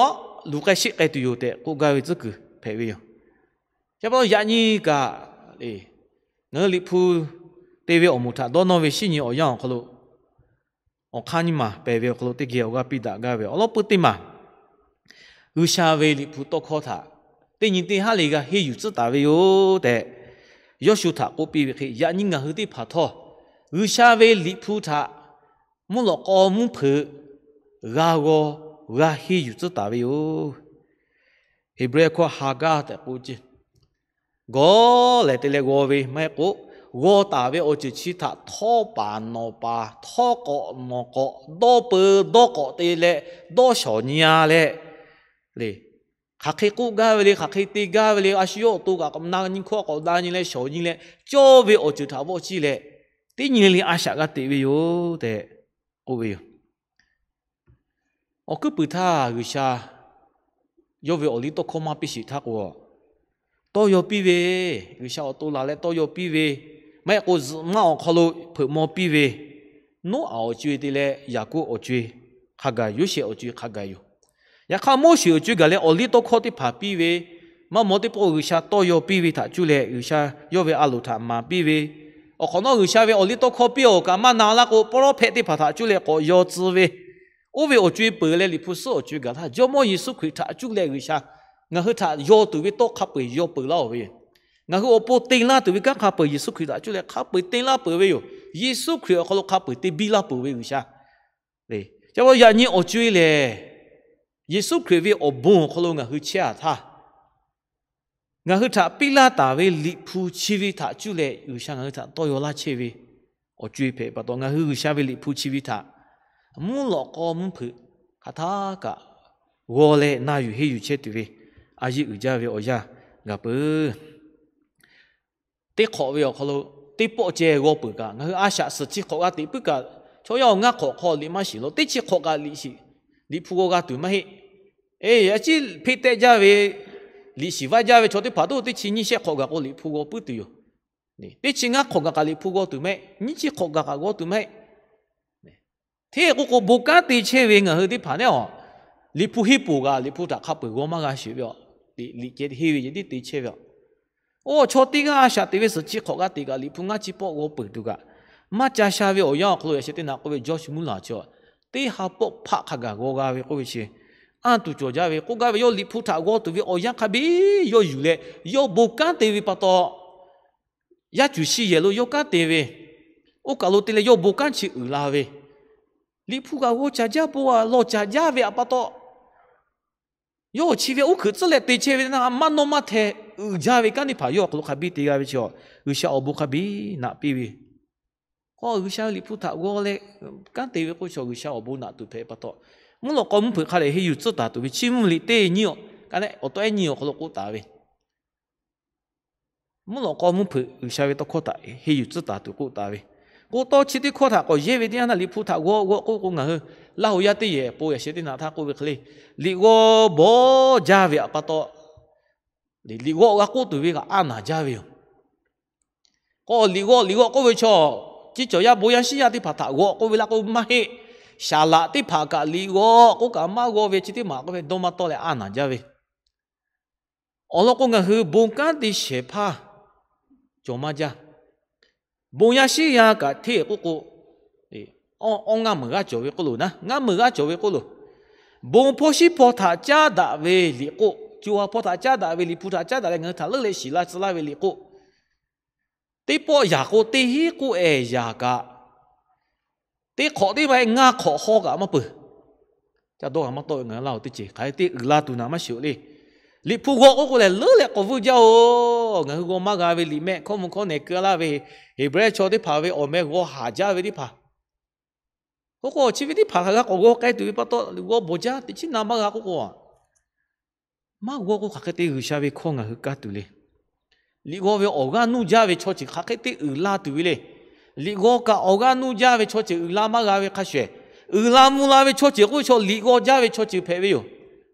luˬ k'ai sheˆ k'ai tuˬ yoˬ tehꞈ k'oˆ gaˇ ve tcuhˉ kuiˬ hpehꞈ ve yoˬ. Chi pa taw yaꞈ nyi kaꞈ, ngaˬ hui Liꞈ hpu te ve awˬ moˍ htaꞈ dawˇ nawˇ ve shinˉ nyi awˬ yanˇ awˬ hk'aw lo, awˬ hk'aˇ nyiˇ maˬ pehˬ ve awˬ hk'aw lo teˇ geh awˬ g'aˇ piˇ daꞈ gaˇ ve awˬ lawn peuˇ teˇ maˬ, G'uiˬsha ve Liꞈ hpu tawˇ hkawˇ htaꞈ teˇ nyi teˇ haˉ le g'a henˇ yuˬ tcuhˉ taˍ ve yoˬ tehꞈ, Yawˇshuˆ htaꞈ k'oˆ piˇ ve hk'e, yaꞈ nyi ngaˬ hui teˇ hpaˍ htawˇ, G'uiˬsha ve Liꞈ hpu htaꞈ mvuhˇ lawꞈ k'aw mvuhˇ hpeuꞈ g'a g'aw, g'a henˇ yuˬ tcuhˉ taˍ ve yoˬ. Heˍbrehˇ hkawˇ Haˍgaˇ tehꞈ k'oˆ ceˇ. G'aw lehˬ te leh g'aw ve maˇ heˆ k'o, g'aw taˍ ve awˬ ceuˬ chi htaꞈ htawˇ paˍ nawˬ paˍ, htawˇ k'awꞈ nawˬ k'awꞈ, dawˇ peu dawˇ k'awꞈ te leh dawˇ shawˍ nyi-a leh, le, hk'aˬ hk'e k'oˆ gaˇ ve le, hk'aˬ hk'e te gaˇ ve le, a shu yawˇ awˬ to kaꞈ na nyi hkawˇ k'awꞈ na nyi leh shawˍ nyi leh, cawˇ ve awˬ ceuˬ htaꞈ vawˆ ciˇ leh, teˇ nyi le le a shaꞈ g'a teꞈ ve yoˬ tehꞈ k'oˆ ve yoˬ. Awˬ hkuiˉ puiˍ htaˇ G'uiˬsha yawˇ ve awˬliˇtawˇhkawˇ maˇ piˇ sheˍ htaˇ k'o, tawˇ yaw piˇ ve, G'uiˬsha awˬ to laˬ leh tawˇ yaw piˇ ve, maˇ heˆ k'o zuhꞈ maˇ awˬ hk'aw lo hpeuꞈ maw piˇ ve, Noˉaꞈ awˬ co e te leh Yaˍkoˆ awˬ co e hk'a gaˬ, Yoˇsehꞈ awˬ co e hk'a gaˬ yoˬ. Yaꞈ hk'aˇ Moˉseˍ awˬ co e gaˬ leh awˬliˇtawˇhkawˇ teˇ hpaˍ piˇ ve, maˇ maw teˇ pawˆ G'uiˬsha tawˇ yaw piˇ ve htaꞈ cuˇ leh G'uiˬsha yawˇ ve a loˍ htaꞈ maˍ piˇ ve, awˬ hk'awꞈ nawˉ G'uiˬsha ve awˬliˇtawˇhkawˇ piˇ awˬ kaꞈ maˇ na laˇ k'o, pawˇ lawˉ hpehꞈ teˇ hpaˍ htaꞈ cuˇ leh k'awꞈ yaw tcuh ve, oˇ ve awˬ co e peuˬ leh Liꞈ hpu suhˉ awˬ co e gaˬ htaˇ Jawˇmawˇ Yeˍsuˆ Hkriꞈ htaꞈ cuˇ leh G'uiˬsha ngaˬ hui htaꞈ yaw tuˬ ve tawˇ hk'a peu-eˬ yaw peuˬ laˇ-oˬ ve yoˬ. Ngaˬ hui awˬ pon te laˇ tuˬ ve kanˉ hk'a peu-eˬ Yeˍsuˆ Hkriꞈ htaꞈ cuˇ leh hk'a peu-eˬ te laˇ peuˬ ve yoˬ. Yeˍsuˆ Hkriꞈ awˬ hk'aw lo hk'a peu-eˬ te biˇ laˇ peuˬ ve G'uiˬsha. Yaꞈ hk'aˇ yaꞈ nyi awˬ co e lehˬ, Yeˍsuˆ Hkriꞈ ve awˬ bon awˬ hk'aw lo ngaˬ hui chehˇ-a htaˇ, ngaˬ hui htaꞈ piˇ laˇ taˍ ve Liꞈ hpu chi ve htaꞈ cuˇ leh G'uiˬsha ngaˬ hui htaꞈ tawˇ yaw laˇ chehˇ ve awˬ co e hpehꞈ pa taw, ngaˬ hui G'uiˬsha ve Liꞈ hpu chi ve htaꞈ mvuhˇ lawꞈ k'aw mvuhˇ hpeuꞈ hk'aˬ htaˇ kaꞈ g'aw leh na yuˬ henˇ yuˬ chehˇ tuˬ ve a yeˇ uiˍ jaˇ ve awˬ yanˇ g'a peuˬ. Teˇ hk'awꞈ ve awˬ hk'aw lo teˇ pawˆ ceh g'aw peuˬ kaꞈ, ngaˬ hui a shaꞈ suhˍ chi hk'awꞈ g'a teꞈ puiˉ kaꞈ, chaw yaˇ awˬ ngaˇ hk'awꞈ hk'aw liꞈ maˇ shiˍ law. Teˇ chi hk'awꞈ kaꞈ liꞈ shiˍ, Liꞈ hpu g'aw g'a tuˬ maˇ heˆ. Eˬ, a ciˉ hpeˇ tehˆ jaˇ ve, liꞈ shiˍ vaiˇ jaˇ ve chaw teˇ hpaˍ toˇ teˇ chi nyiˇ shehˆ hk'awꞈ gaˬ k'o Liꞈ hpu g'aw puiˉ tuˬ yoˬ. Teˇ chi ngaˇ hk'awꞈ gaˬ kaꞈ Liꞈ hpu g'aw tuˬ maˇ heˆ. Nyiˇ chi hk'awꞈ gaˬ kaꞈ g'aw tuˬ maˇ heˆ. Hteˇ k'oˆ k'o, bon kanˉ te chehˇ ve ngaˬ hui teˇ hpaˍ neˉ-aˬ, Liꞈ hpu henˇ poˬ kaꞈ Liꞈ hpu htaꞈ hk'a peu-eˬ g'aw maˇ g'a sheˍ ve a. Liꞈ ceh henˇ ve ceh tiˉ te chehˇ ve a. Oˇ, chaw teˇ g'aˇ a shaꞈ teꞈ ve suhˍ chi hk'awꞈ g'a teꞈ kaꞈ Liꞈ hpu ngaˇ chi pawˆ g'aw peuˬ tuˬ kaꞈ maˇ ca sha ve awˬ yanˇ awˬ hk'aw lo yaꞈ sheh teˇ naꞈ k'oˆ ve George Muller chi a, teˇ ha pawˆ hpaˆ hk'a gaˬ g'aw g'a ve k'oˆ ve chi, anˇ tuˬ cawˬ jaˇ ve k'oˆ gaˇ ve, yawˇ Liꞈ hpu htaꞈ g'aw tuˬ ve awˬ yanˇ hk'a biˇ yawˇ yuˬ leh, yawˇ bon kanˉ te ve pa taw, yaˇ cuˬ shi yehˬ lo yawˇ kanˉ te ve, oˇ kaˬ lo te leh yawˇ bon kanˉ chi uiˍ la ve, Liꞈ hpu kaꞈ g'aw caˍ jaˇ, bon a lawˬ caˍ jaˇ ve htaꞈ pa taw, yawˇ awˬ chi ve uˉ hkuiꞈ tcuhˉ leh te chehˇ ve na maˇ nawˇ maˇ hteh uiˍ jaˇ ve kanˉ teˇ hpaˍ yawˇ awˬ hk'aw lo hk'a biˇ te g'a ve chi, G'uiˬsha awˬ bon hk'a biˇ naꞈ piˇ ve. K'o, G'uiˬsha ve Liꞈ hpu htaꞈ g'aw leh kanˉ te ve k'oˆ ve chi G'uiˬsha awˬ bon naꞈ tuˬ hpehꞈ pa taw, mvuhˇ lawꞈ k'aw mvuhˇ hpeuꞈ hk'a dehꞈ henˇ yuˬ tcuhˉ taˍ tuˬ ve Chiˇ mvuhˇ liꞈ teˇ nyiˇ awˬ, ka leh awˬ tawˆ ehˉ nyiˇ awˬ hk'aw lo k'oˆ taˍ ve, mvuhˇ lawꞈ k'aw mvuhˇ hpeuꞈ G'uiˬsha ve tawˇ hkawˇ htaꞈ henˇ yuˬ tcuhˉ taˍ tuˬ k'oˆ taˍ ve, K'o tawˇ chi teˇ hkawˇ htaꞈ k'awꞈ yehˇ ve teˇ yanˇ htaˇ, Liꞈ hpu htaꞈ g'aw g'aw k'oˆ k'o, ngaˬ hui Laˇ huˍ yaˇ teˇ yehˬ po yaꞈ sheh teˇ naꞈ htaˇ k'oˆ ve hk'e le, liꞈ g'aw bawˬ jaˇ ve awˬ pa taw, liꞈ g'aw g'a k'oˆ tuˬ ve kaꞈ a naˍ jaˇ ve yoˬ. K'o liꞈ g'aw liꞈ g'aw k'oˆ ve chaw, ciˉ cawˬ yaˇ bon yaˇ shinˉ yaˇ teˇ hpaˍ htaꞈ g'aw k'oˆ ve laˇ k'o maˇ heˆ. Saˍ laꞈ teˇ hpaˍ kaꞈ liꞈ g'aw k'oˆ kaꞈ maˇ g'aw ve chi teˇ maˬ k'oˆ ve dawˇ maˇ tawˆ leh a naˍ jaˇ ve. Awˬ lawn k'o, ngaˬ hui bon kanˉ te shehˍ hpaˇ cawˬ maˇ jaˇ. Bon yaˇ shinˉ yaˇ kaꞈ hteˇ k'oˆ k'o, awˇ ngaˇ meunˍ g'aˇ cawˬ ve k'oˆ loˬ naˉ, ngaˇ meunˍ g'aˇ cawˬ ve k'oˆ loˬ. Bon hpawˇ shinˉ hpawˇ htaꞈ caˉ daꞈ ve liꞈ k'oˆ, co ha hpawˇ htaꞈ caˉ daꞈ ve, Liꞈ hpu htaꞈ caˉ daꞈ leh ngaˬ hui htaꞈ leuˉ leh shiˍ laˇ tcuh laˇ ve liꞈ k'oˆ, teˇ pawˆ yaꞈ k'o teˇ hinˉ k'oˆ ehˍ yaꞈ kaꞈ, teˇ hk'awꞈ teˇ ma ngaˇ hk'awꞈ haw kaꞈ maˇ peuˬ. Ca dawˇ g'a maˇ tawˆ ve ngaˬ hui Laˇ huˍ teˇ ceuˬ hk'aˬ hk'e te uiˍ la tuˬ naˍ maˇ shiˍ-oˬ le. Liꞈ hpu g'aw k'oˆ k'o lehˬ, leuˉ leh k'awꞈ vuiˇ jaˇ-oˬ. Ngaˬ hui g'aw maˇ g'a ve liꞈ mehˆ hkawˇ mvuh hkawˇ nehˬ keu laˇ ve Heˍbrehˇ chaw teˇ hpaˍ ve awˬ meh g'aw haˍ jaˇ ve teˇ hpaˍ, k'oˆ k'o chi ve teˇ hpaˍ htaꞈ g'a k'awꞈ g'aw k'ai tuˬ ve pa taw, g'aw bawˬ jaˇ teꞈ chiˉ na maˇ g'a k'oˆ k'o, maˇ g'aw k'o hk'aˬ hk'e te G'uiˬsha ve hkawˇ ngaˬ hui kaˇ tuˬ le. Liꞈ g'aw ve awˬ g'aˇ nuˇ jaˇ ve chaw ceuˬ hk'aˬ hk'e te uiˍ la tuˬ ve le. Liꞈ g'aw kaꞈ awˬ g'aˇ nuˇ jaˇ ve chaw ceuˬ uiˍ la maˇ g'a ve hk'a shuˍ, uiˍ la mvuh la ve chaw ceuˬ k'oˆ ve chaw liꞈ g'aw jaˇ ve chaw ceuˬ hpehꞈ ve yoˬ.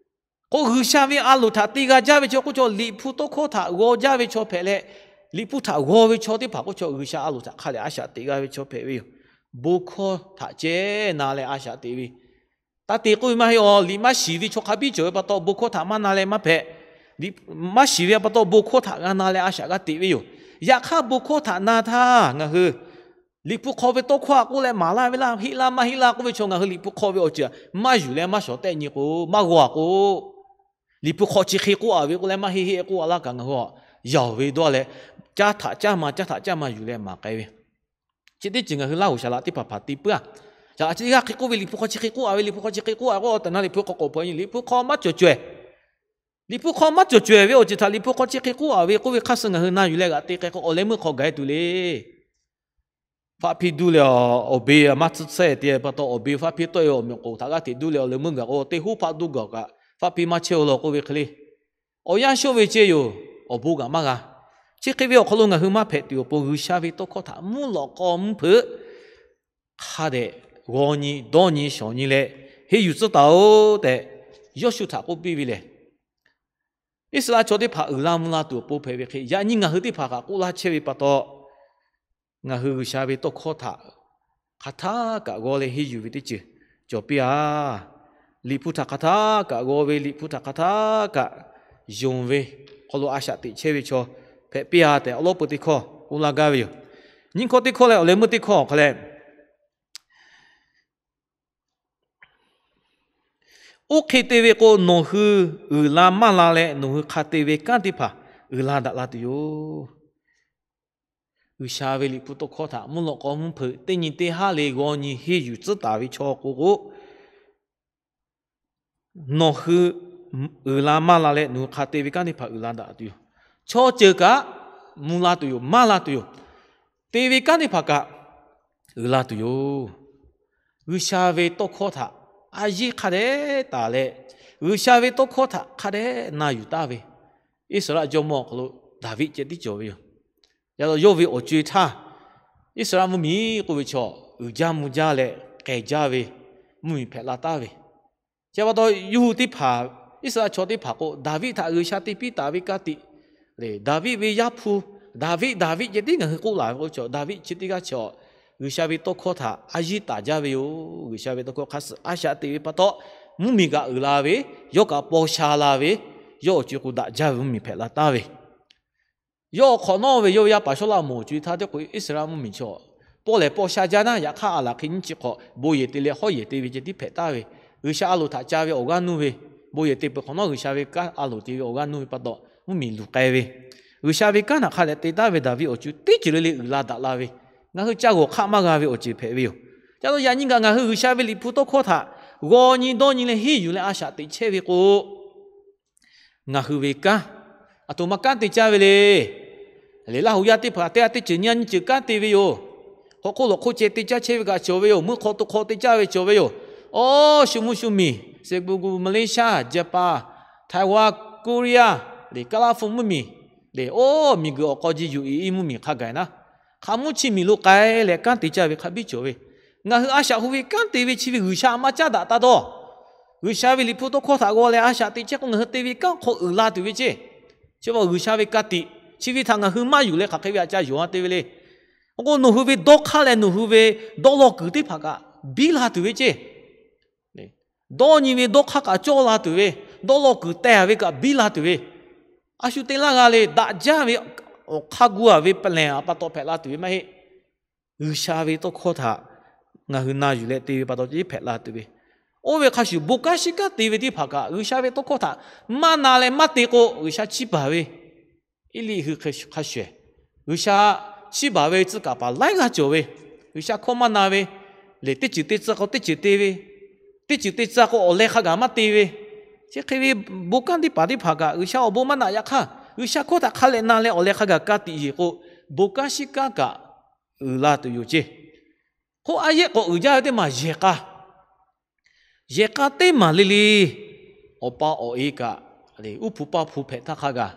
K'o G'uiˬsha ve a loˍ htaꞈ te g'a jaˇ ve chaw k'oˆ chaw, Liꞈ hpu tawˇ hkawˇ htaꞈ g'aw jaˇ ve chaw hpehꞈ leh, Liꞈ hpu htaꞈ g'aw ve chaw teˇ hpaˍ k'oˆ chaw, G'uiˬsha a loˍ htaꞈ hk'a dehꞈ a shaꞈ teꞈ g'a ve chaw hpehꞈ ve yoˬ. Bon hkawˇ htaꞈ ceh na leh a shaꞈ teꞈ ve, taˇ te k'oˆ ve maˇ heˆ. Awˬ liꞈ maˇ shiˍ ve chaw hk'a biˇ cawˬ ve pa taw, bon hkawˇ htaꞈ maˇ na leh maˇ hpehꞈ. Maˇ shiˍ ve pa taw, bon hkawˇ htaꞈ g'a na leh a shaꞈ g'a teꞈ ve yoˬ. Yaꞈ hk'aˇ bon hkawˇ htaꞈ na htaˇ ngaˬ hui Liꞈ hpu hk'aw ve tawˇ hkawˇ a k'oˆ leh maˍ laˇ ve laˇ, heˆ laˇ maˇ heˆ laˇ k'oˆ ve chaw, ngaˬ hui Liꞈ hpu hk'aw ve awˬ ceuˬ maˇ yuˬ leh maˇ shawˍ tehˆ nyi k'o, maˇ g'aw a k'o, Liꞈ hpu hk'aw chi hk'e k'oˆ a ve k'oˆ leh maˇ heˆ heˆ k'oˆ a laˇ kaꞈ ngaˬ hui a yaˬ ve dawˇ leh, caˇ htaꞈ caˇ ma caˇ htaꞈ caˇ ma yuˬ leh maˍ k'ai ve. Chi teˇ ceuˬ ngaˬ hui Laˇ huˍ saˍ laꞈ teˇ hpaˍ hpaˍ te puiˉ a. Caꞈ chi g'aˇ hk'e k'oˆ ve, Liꞈ hpu hk'aw chi hk'e k'oˆ a ve, Liꞈ hpu hk'aw chi hk'e k'oˆ a k'o, a taˍ na Liꞈ hpu hk'aw k'awꞈ hpaw nyi, Liꞈ hpu hk'aw maˇ cawˬ cawehˬ. Liꞈ hpu hk'aw maˇ cawˬ cawehˬ ve awˬ ceuˬ htaꞈ Liꞈ hpu hk'aw chi hk'e k'oˆ a ve k'oˆ ve hk'aˇ suh ngaˬ hui na yuˬ leh g'aꞈ te k'ai k'o, awˬ leh meuˇ hk'aw gaˬ e tuˬ le. Faˆ hpiˇ duˇ leh awˬ, awˬ be maˇ tsuhˇ tsuhˇ te pa taw, awˬ be faˆ hpiˇ tawˆ e awˬ miˬ k'oˍ htaꞈ g'aˇ hteꞈ duˇ leh awˬ leh meuˇ gaˬ k'o, teˇ hoˉ hpaˆ duˇ gaˬ kaꞈ faˆ hpiˇ maˇ chehˇ-oˬ law k'oˆ ve hk'e le. Awˬ yanˇ shonˇ ve ceh yoˬ, awˬ bon kaꞈ maˇ g'a. Chi hk'e ve awˬ hk'aw lo ngaˬ hui maˇ hpehꞈ tuˬ awˬ pon G'uiˬsha ve tawˇ hkawˇ htaꞈ mvuhˇ lawꞈ k'aw mvuhˇ hpeuꞈ hk'a dehꞈ g'aw nyi dawˇ nyi shawˍ nyi leh henˇ yuˬ tcuhˉ taˍ-oˬ tehꞈ Yawˇshuˆ htaꞈ k'oˆ piˇ ve lehˬ, Iˉsaˍreˍlaˆ chaw teˇ hpaˍ uiˍ la mvuh la tuˬ awˬ pon hpehꞈ ve hk'e, yaꞈ nyi ngaˬ hui teˇ hpaˍ kaꞈ k'oˆ laˇ chehˇ ve pa taw, ngaˬ hui G'uiˬsha ve tawˇ hkawˇ htaꞈ hk'aˬ htaˇ kaꞈ g'aw leh henˇ yuˬ ve teˇ ceuˬ cawˬ piˇ-a. Liꞈ hpu htaꞈ hk'aˬ htaˇ kaꞈ g'aw ve, Liꞈ hpu htaꞈ hk'aˬ htaˇ kaꞈ yonˍ ve, hk'aw lo a shaꞈ teꞈ chehˇ ve chaw hpehꞈ piˇ-a tehꞈ awˬ lawn peu teˇ hkawˇ k'oˆ laˇ gaˇ ve yoˬ. Nyiˇ hkawˇ teˇ hkawˇ leh awˬ leh meuˇ teˇ hkawˇ awˬ hk'aw leh, oˇ hk'e te ve k'o, nawˬ hui uiˍ la maˇ la leh nawˬ hui hk'a te ve kanˉ teˇ hpaˍ uiˍ la daꞈ la tuˬ yoˬ. G'uiˬsha ve Liꞈ hpu tawˇ hkawˇ htaꞈ mvuhˇ lawꞈ k'aw mvuhˇ hpeuꞈ teˇ nyi teˇ haˉ le g'aw nyi henˇ yuˬ tcuhˉ taˍ ve chaw k'o k'o, nawˬ hui uiˍ la maˇ la leh nawˬ hui hk'a te ve kanˉ teˇ hpaˍ uiˍ la daꞈ tuˬ yoˬ. Chaw ceuˬ kaꞈ mvuh la tuˬ yoˬ, maˇ la tuˬ yoˬ. Te ve kanˉ teˇ hpaˍ kaꞈ uiˍ la tuˬ yoˬ. G'uiˬsha ve tawˇ hkawˇ htaꞈ a yiˉ hk'a dehꞈ taˍ leh, G'uiˬsha ve tawˇ hkawˇ htaꞈ hk'a dehꞈ na yuˬ taˍ ve Iˉsaˍreˍlaˆ jawˇmawˇ awˬ hk'aw lo Daˍviˆ ceh tiˉ cawˬ ve yoˬ. Yaꞈ la yawˇ ve awˬ co-e htaˇ, Iˉsaˍreˍlaˆ mvuhˇmiˬ k'oˆ ve chaw uiˍ jaˇ mvuh jaˇ leh k'ehˬ jaˇ ve mvuhˇmiˬ hpehꞈ la taˍ ve. Chi pa taw, yawˇ hui teˇ hpaˍ, Iˉsaˍreˍlaˆ chaw teˇ hpaˍ k'o, Daˍviˆ htaꞈ G'uiˬsha te piˇ taˍ ve ka tiꞈ le. Daˍviˆ ve yaˇ hpu, Daˍviˆ, Daˍviˆ ceh tiˉ ngaˬ hui k'oˆ laˬ ve k'o, chaw Daˍviˆ chi teˇ g'aˇ chaw G'uiˬsha ve tawˇ hkawˇ htaꞈ a yiˉ taˍ jaˇ ve yoˬ. G'uiˬsha ve tawˇ hkawˇ hk'a suh a shaꞈ teꞈ ve pa taw, mvuhˇmiˬ kaꞈ uiˍ la ve, yawˇ kaꞈ paw sha la ve, yawˇ awˬ co-e k'o daꞈ jaˇ ve mvuhˇmiˬ hpehꞈ la taˍ ve. Yawˇ awˬ hk'awꞈ nawˉ ve yawˇ ve yaˇ paˍ Sawˉlaꞈmonˍ awˬ co-e htaˇ teˇ k'o, Iˉsaˍreˍlaˆ mvuhˇmiˬ chaw pawˆ lehˬ paw sha jaˇ naˉ, yaꞈ hk'aˇ a laˬ hk'e nyiˇ chi hk'awꞈ bon yehˬ te leh hawˉ yehˬ te ve ceh tiˉ hpehꞈ taˍ ve. G'uiˬsha a loˍ htaꞈ ca ve awˬ g'aˇ nuˇ ve, bon yehˬ te peuˬ hk'awꞈ nawˉ G'uiˬsha ve kanˉ a loˍ te ve awˬ g'aˇ nuˇ ve pa taw, mvuhˇmiˬ luˬ k'ai ve. G'uiˬsha ve kanˉ htaꞈ hk'a dehꞈ te taˍ ve Daˍviˆ awˬ co-e teˇ ceuˬ le le uiˍ la daꞈ la ve, ngaˬ hui ca g'awˬ hk'aˆ maˇ g'a ve awˬ ceuˬ hpehꞈ ve yoˬ. Ca lo yaꞈ nyi gaꞈ ngaˬ hui G'uiˬsha ve Liꞈ hpu tawˇ hkawˇ htaꞈ g'aw nyi dawˇ nyi leh henˇ yuˬ leh a shaꞈ teꞈ chehˇ ve k'o, ngaˬ hui ve kanˉ, aˬ htoꞈ ma kanˉ te caˇ ve le. Lehˬ, Laˇ huˍ yaˇ teˇ hpaˍ teˇ g'aˇ teˇ ceuˬ nyiˇ g'aˇ nyiˇ ceuˬ kanˉ te ve yoˬ. Hk'aw hk'oˆ lawˬ hk'oˆ ceh te caˇ chehˇ ve kaꞈ cawˬ ve yoˬ. Meuˇ hk'aw to hk'aw te caˇ ve cawˬ ve yoˬ. Awˬ shu mvuhˇ shu miˬ, Singapore, Malaysia, Japan, Taiwan, Korea, lehˬ Kaˉlaˇhpu mvuhˇmiˬ, lehˬ oˇ miˬguiˬ awˬ k'aw ji yuˬ iˍ iˉ mvuhˇmiˬ hk'a gaˬ naˉ, Hk'a mvuhˇ chi miˬ lo k'ai leh kanˉ te caˇ ve hk'a biˇ cawˬ ve. Ngaˬ hui a shaꞈ hu ve kanˉ te ve chi ve G'uiˬsha a ma caˉ daꞈ taˇ dawˇ. G'uiˬsha ve Liꞈ hpu tawˇ hkawˇ htaꞈ g'aw leh a shaꞈ teꞈ chehˇ k'o, ngaˬ hui te ve kanˉ hk'aw uiˍ la tuˬ ve ceˇ. Chi pa G'uiˬsha ve ka tiꞈ chi ve htaꞈ ngaˬ hui maˇ yuˬ leh hk'aˬ hk'e ve a ca yonˍ a te ve le. K'o nawˬ hui ve dawˇ hk'aˇ leh nawˬ hui ve dawˇ law kuiˬ teˇ hpaˍ kaꞈ biˇ la tuˬ ve ceˇ. Dawˇ nyi ve dawˇ hk'aˇ kaꞈ cawˇ la tuˬ ve, dawˇ law kuiˬ teh a ve kaꞈ biˇ la tuˬ ve, a shu te laˇ g'a le. Daꞈ jaˇ ve awˬ hk'a gu a ve pa lehˬ a pa taw hpehꞈ la tuˬ ve maˇ heˆ. G'uiˬsha ve tawˇ hkawˇ htaꞈ ngaˬ hui na yuˬ leh te ve pa taw ce hpehꞈ la tuˬ ve. Oˇ ve hk'a shuˍ bon kanˉ shiˉ kanˉ te ve teˇ hpaˍ kaꞈ G'uiˬsha ve tawˇ hkawˇ htaꞈ maˇ na leh maˇ te k'o, G'uiˬsha chiˇ baˬ ve Eˇliˆ hui hk'a shuˍ, G'uiˬsha chiˇ baˬ ve tcuh kaˍ paˍ laiˉ g'aˇ cawˬ ve, G'uiˬsha hkawˇ maˇ na ve, lehˬ teˇ ceuˬ te tcuh k'o teˇ ceuˬ te ve, teˇ ceuˬ te tcuh k'o awˬ leh hk'a gaˬ maˇ te ve, chi hk'e ve bon kanˉ teˇ hpaˍ teˇ hpaˍ kaꞈ G'uiˬsha awˬ bon maˇ naꞈ yaꞈ hk'aˇ, G'uiˬsha hkawˇ htaꞈ hk'a leh na leh awˬ leh hk'a gaˬ ka tiꞈ yeˬ k'o, bon kanˉ shiˉ kanˉ kaꞈ uiˍ la tuˬ yoˬ ceˇ. Hk'oˆ a yehˆ k'awꞈ uiˍ jaˇ ve teˇ maˬ yehˬ k'a yehˬ k'a teˇ maˬ le le, awˬ pa awˬ e kaꞈ, uˉ hpu paˇ hpu hpehꞈ htaˇ hk'a gaˬ,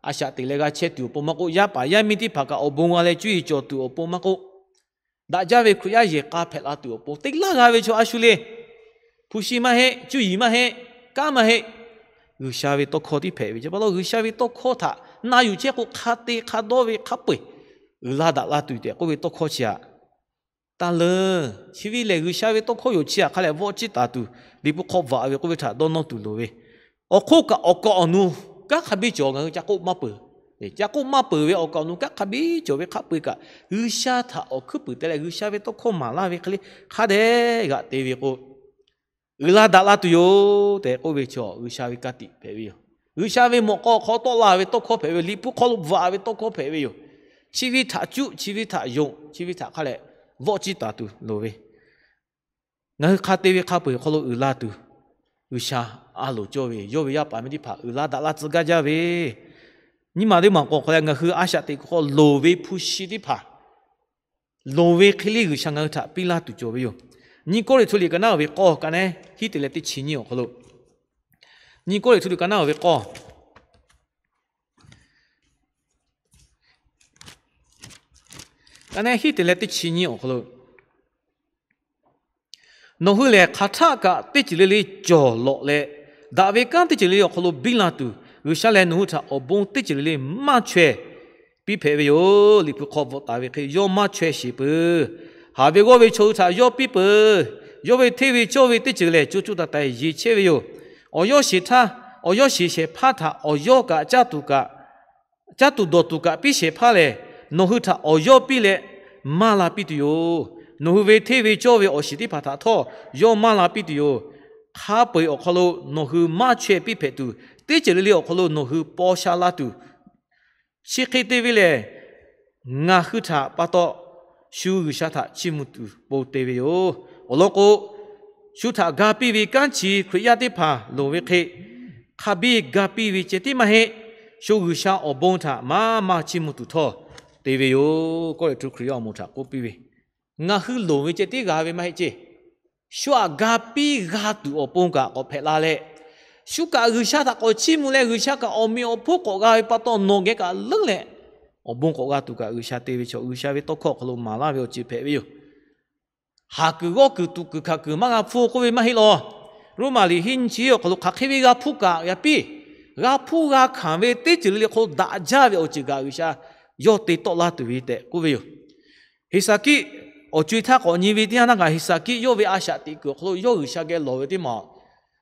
a shaꞈ teꞈ leh g'a chehˇ tuˬ awˬ pon maˇ k'oˆ, yaˇ paˍ yaˇ miˇ teˇ hpaˍ kaꞈ awˬ bon g'a leh cuˇ yiˍ cawˬ tuˬ awˬ pon maˇ k'oˆ, daꞈ jaˇ ve Hkriꞈ yaˇ yehˬ k'a hpehꞈ la tuˬ awˬ pon te laˇ g'a ve chaw a shu le. Hpu shi maˇ heˆ, cuˇ yiˍ maˇ heˆ, kanˉ maˇ heˆ. G'uiˬsha ve tawˇ hkawˇ tiˉ hpehꞈ ve chi pa taw, G'uiˬsha ve tawˇ hkawˇ htaꞈ na yuˬ chehˇ k'o, hk'a te hk'a dawˇ ve hk'a peu-eˬ uiˍ la daꞈ la tuˬ tehꞈ k'oˆ ve tawˇ hkawˇ chi aꞈ taˇ leuˉ. Chi ve lehˬ, G'uiˬsha ve tawˇ hkawˇ yoˬ. Chi aꞈ hk'a lehˬ, vawˆ ciˇ taˍ tuˬ, Liꞈ hpu hk'aw bvuhꞈ ve k'oˆ ve htaꞈ dawˇ nawˇ tuˬ loˍ ve. Awˬ hk'oˆ kaꞈ awˬ kaˍ awˬ nu kanˉ hk'a biˇ cawˬ, ngaˬ hui ca k'oˆ maˇ peuˬ. Ca k'oˆ maˇ peuˬ ve awˬ kaˍ awˬ nu kanˉ hk'a biˇ cawˬ ve hk'a peu-eˬ kaꞈ, G'uiˬsha htaꞈ awˬ hkuiˉ puiˍ te leh G'uiˬsha ve tawˇ hkawˇ maˍ laˇ ve hk'e le hk'a dehꞈ g'aꞈ te ve k'o, uiˍ la daꞈ la tuˬ yoˬ tehꞈ k'oˆ ve chaw G'uiˬsha ve ka tiꞈ hpehꞈ ve yoˬ. G'uiˬsha ve mawꞈ k'aw hk'aw tawˆ la ve tawˇ hkawˇ hpehꞈ ve yoˬ. Liꞈ hpu hk'aw lo bvuhꞈ ve tawˇ hkawˇ hpehꞈ ve yoˬ. Chi ve htaꞈ cuˆ, chi ve htaꞈ yonˍ, chi ve htaꞈ hk'a lehˬ vawˆ ciˇ taˍ tuˬ loˍ ve. Ngaˬ hui hk'a te ve hk'a peu-eˬ awˬ hk'aw lo uiˍ la tuˬ, G'uiˬsha a loˍ cawˇ ve, yawˇ ve yaˇ paˍ miˇ teˇ hpaˍ uiˍ la daꞈ la tcuh gaˇ jaˇ ve, nyiˇ maˬ teˇ maˬ k'awꞈ hk'aw leh ngaˬ hui a shaꞈ teꞈ kuiˬ hk'aw loˍ ve hpu shi teˇ hpaˍ loˍ ve hk'e le G'uiˬsha ngaˬ hui htaꞈ piˇ laˇ tuˬ cawˬ ve yoˬ. Nyiˇ Kawˇrenˍhtuˆ liꞈ ka naˉ ve k'awˇ ka naˉ hiˉ te leh teˇ chi nyiˇ awˬ hk'aw lo, Nyiˇ Kawˇrenˍhtuˆ liꞈ ka naˉ ve k'awˇ ka naˉ hiˉ te leh teˇ chi nyiˇ awˬ hk'aw lo, nawˬ hui lehˬ hk'aˬ htaˆ kaꞈ teˇ ceuˬ le le cawˬ lawꞈ leh, daꞈ ve kanˉ teˇ ceuˬ le le awˬ hk'aw lo biˇ la tuˬ, G'uiˬsha lehˬ nawˬ hui htaꞈ awˬ bon teˇ ceuˬ le le maˇ chaweh piˇ hpehꞈ ve yoˬ. Liꞈ hpu hk'aw bvuhꞈ taˍ ve hk'e, yawˇ maˇ chaweh sheˍ peuˬ. Haˍ ve g'awˇ ve chaw hui htaꞈ yawˇ piˇ peuˬ. Yawˇ ve hteˇ ve cawˇ ve teˇ ceuˬ lehˬ, co co taiˍ taiˍ yeˬ chehˇ ve yoˬ. Awˬ yawˇ sheˍ htaˇ, awˬ yawˇ sheˍ shehˍ hpaˇ htaꞈ awˬ yawˇ kaꞈ caˇ tuˬ dawˬ tuˬ kaꞈ piˇ shehˍ hpaˇ lehˬ, nawˬ hui htaꞈ awˬ yawˇ piˇ leh maˇ la piˇ tuˬ yoˬ. Nawˬ hui ve hteˇ ve cawˇ ve awˬ shiˍ teˇ hpaˍ htaꞈ htawˇ yawˇ maˇ la piˇ tuˬ yoˬ. Hk'a peu-eˬ awˬ hk'aw lo nawˬ hui maˇ chaweh piˇ hpehꞈ tuˬ, teˇ ceuˬ le le awˬ hk'aw lo nawˬ hui paw sha la tuˬ, chi hk'e te ve lehˬ, ngaˬ hui htaꞈ pa taw shu G'uiˬsha htaꞈ chiˇ mvuh tuˬ pon te ve yoˬ. Awˬ lawn k'o, shu htaꞈ ga piˇ ve kanˉ chi Hkriꞈ yaˇ teˇ hpaˍ loˍ ve hk'e, hk'a biˇ ga piˇ ve ceh tiˉ maˇ heˆ. Shu G'uiˬsha awˬ bon htaꞈ maˇ maˇ chiˇ mvuh tuˬ htawˇ te ve yoˬ. Kawˇrenˍhtuˆ Hkriꞈ yaˇ awˬ moˍ htaꞈ k'oˆ piˇ ve, ngaˬ hui loˍ ve ceh tiˉ g'a ve maˇ heˆ ceˇ. Shu htaꞈ ga piˇ g'a tuˬ awˬ pon kaꞈ k'awꞈ hpehꞈ la leh, shu kaꞈ G'uiˬsha htaꞈ k'awꞈ chiˇ mvuh leh G'uiˬsha kaꞈ awˬ meꞈ awˬ hponˇ k'awꞈ g'a ve pa taw nawˬ geh kaꞈ leuˉ leh, awˬ bon k'awꞈ g'a tuˬ kaꞈ G'uiˬsha te ve chaw, G'uiˬsha ve tawˇ hkawˇ awˬ hk'aw lo maˍ laˇ ve awˬ ceuˬ hpehꞈ ve yoˬ. Haˍ kuiˬ g'awˇ kuiˬ tuꞈ kuiˬ hkanˍ kuiˬ maˇ g'a hpuˇ k'oˆ ve maˇ heˆ law. Roˉmaꞈ liꞈ hiˉ nyiˇ chi awˬ hk'aw lo hk'aˬ hk'e ve g'a hpuˇ kaꞈ yaꞈ piˇ, g'a hpuˇ g'a hkanˍ ve teˇ ceuˬ le le hk'aw lo daꞈ jaˇ ve awˬ ceuˬ kaꞈ G'uiˬsha yawˇ te tawˆ laˇ tuˬ ve tehꞈ k'oˆ ve yoˬ. Heˍsaˍkiˆ awˬ co-e htaˇ k'awꞈ nyi ve teˇ yanˇ htaˇ kaꞈ, Heˍsaˍkiˆ yawˇ ve a shaꞈ teꞈ kuiˬ awˬ hk'aw lo yawˇ G'uiˬsha geh lawˬ ve teˇ maˬ,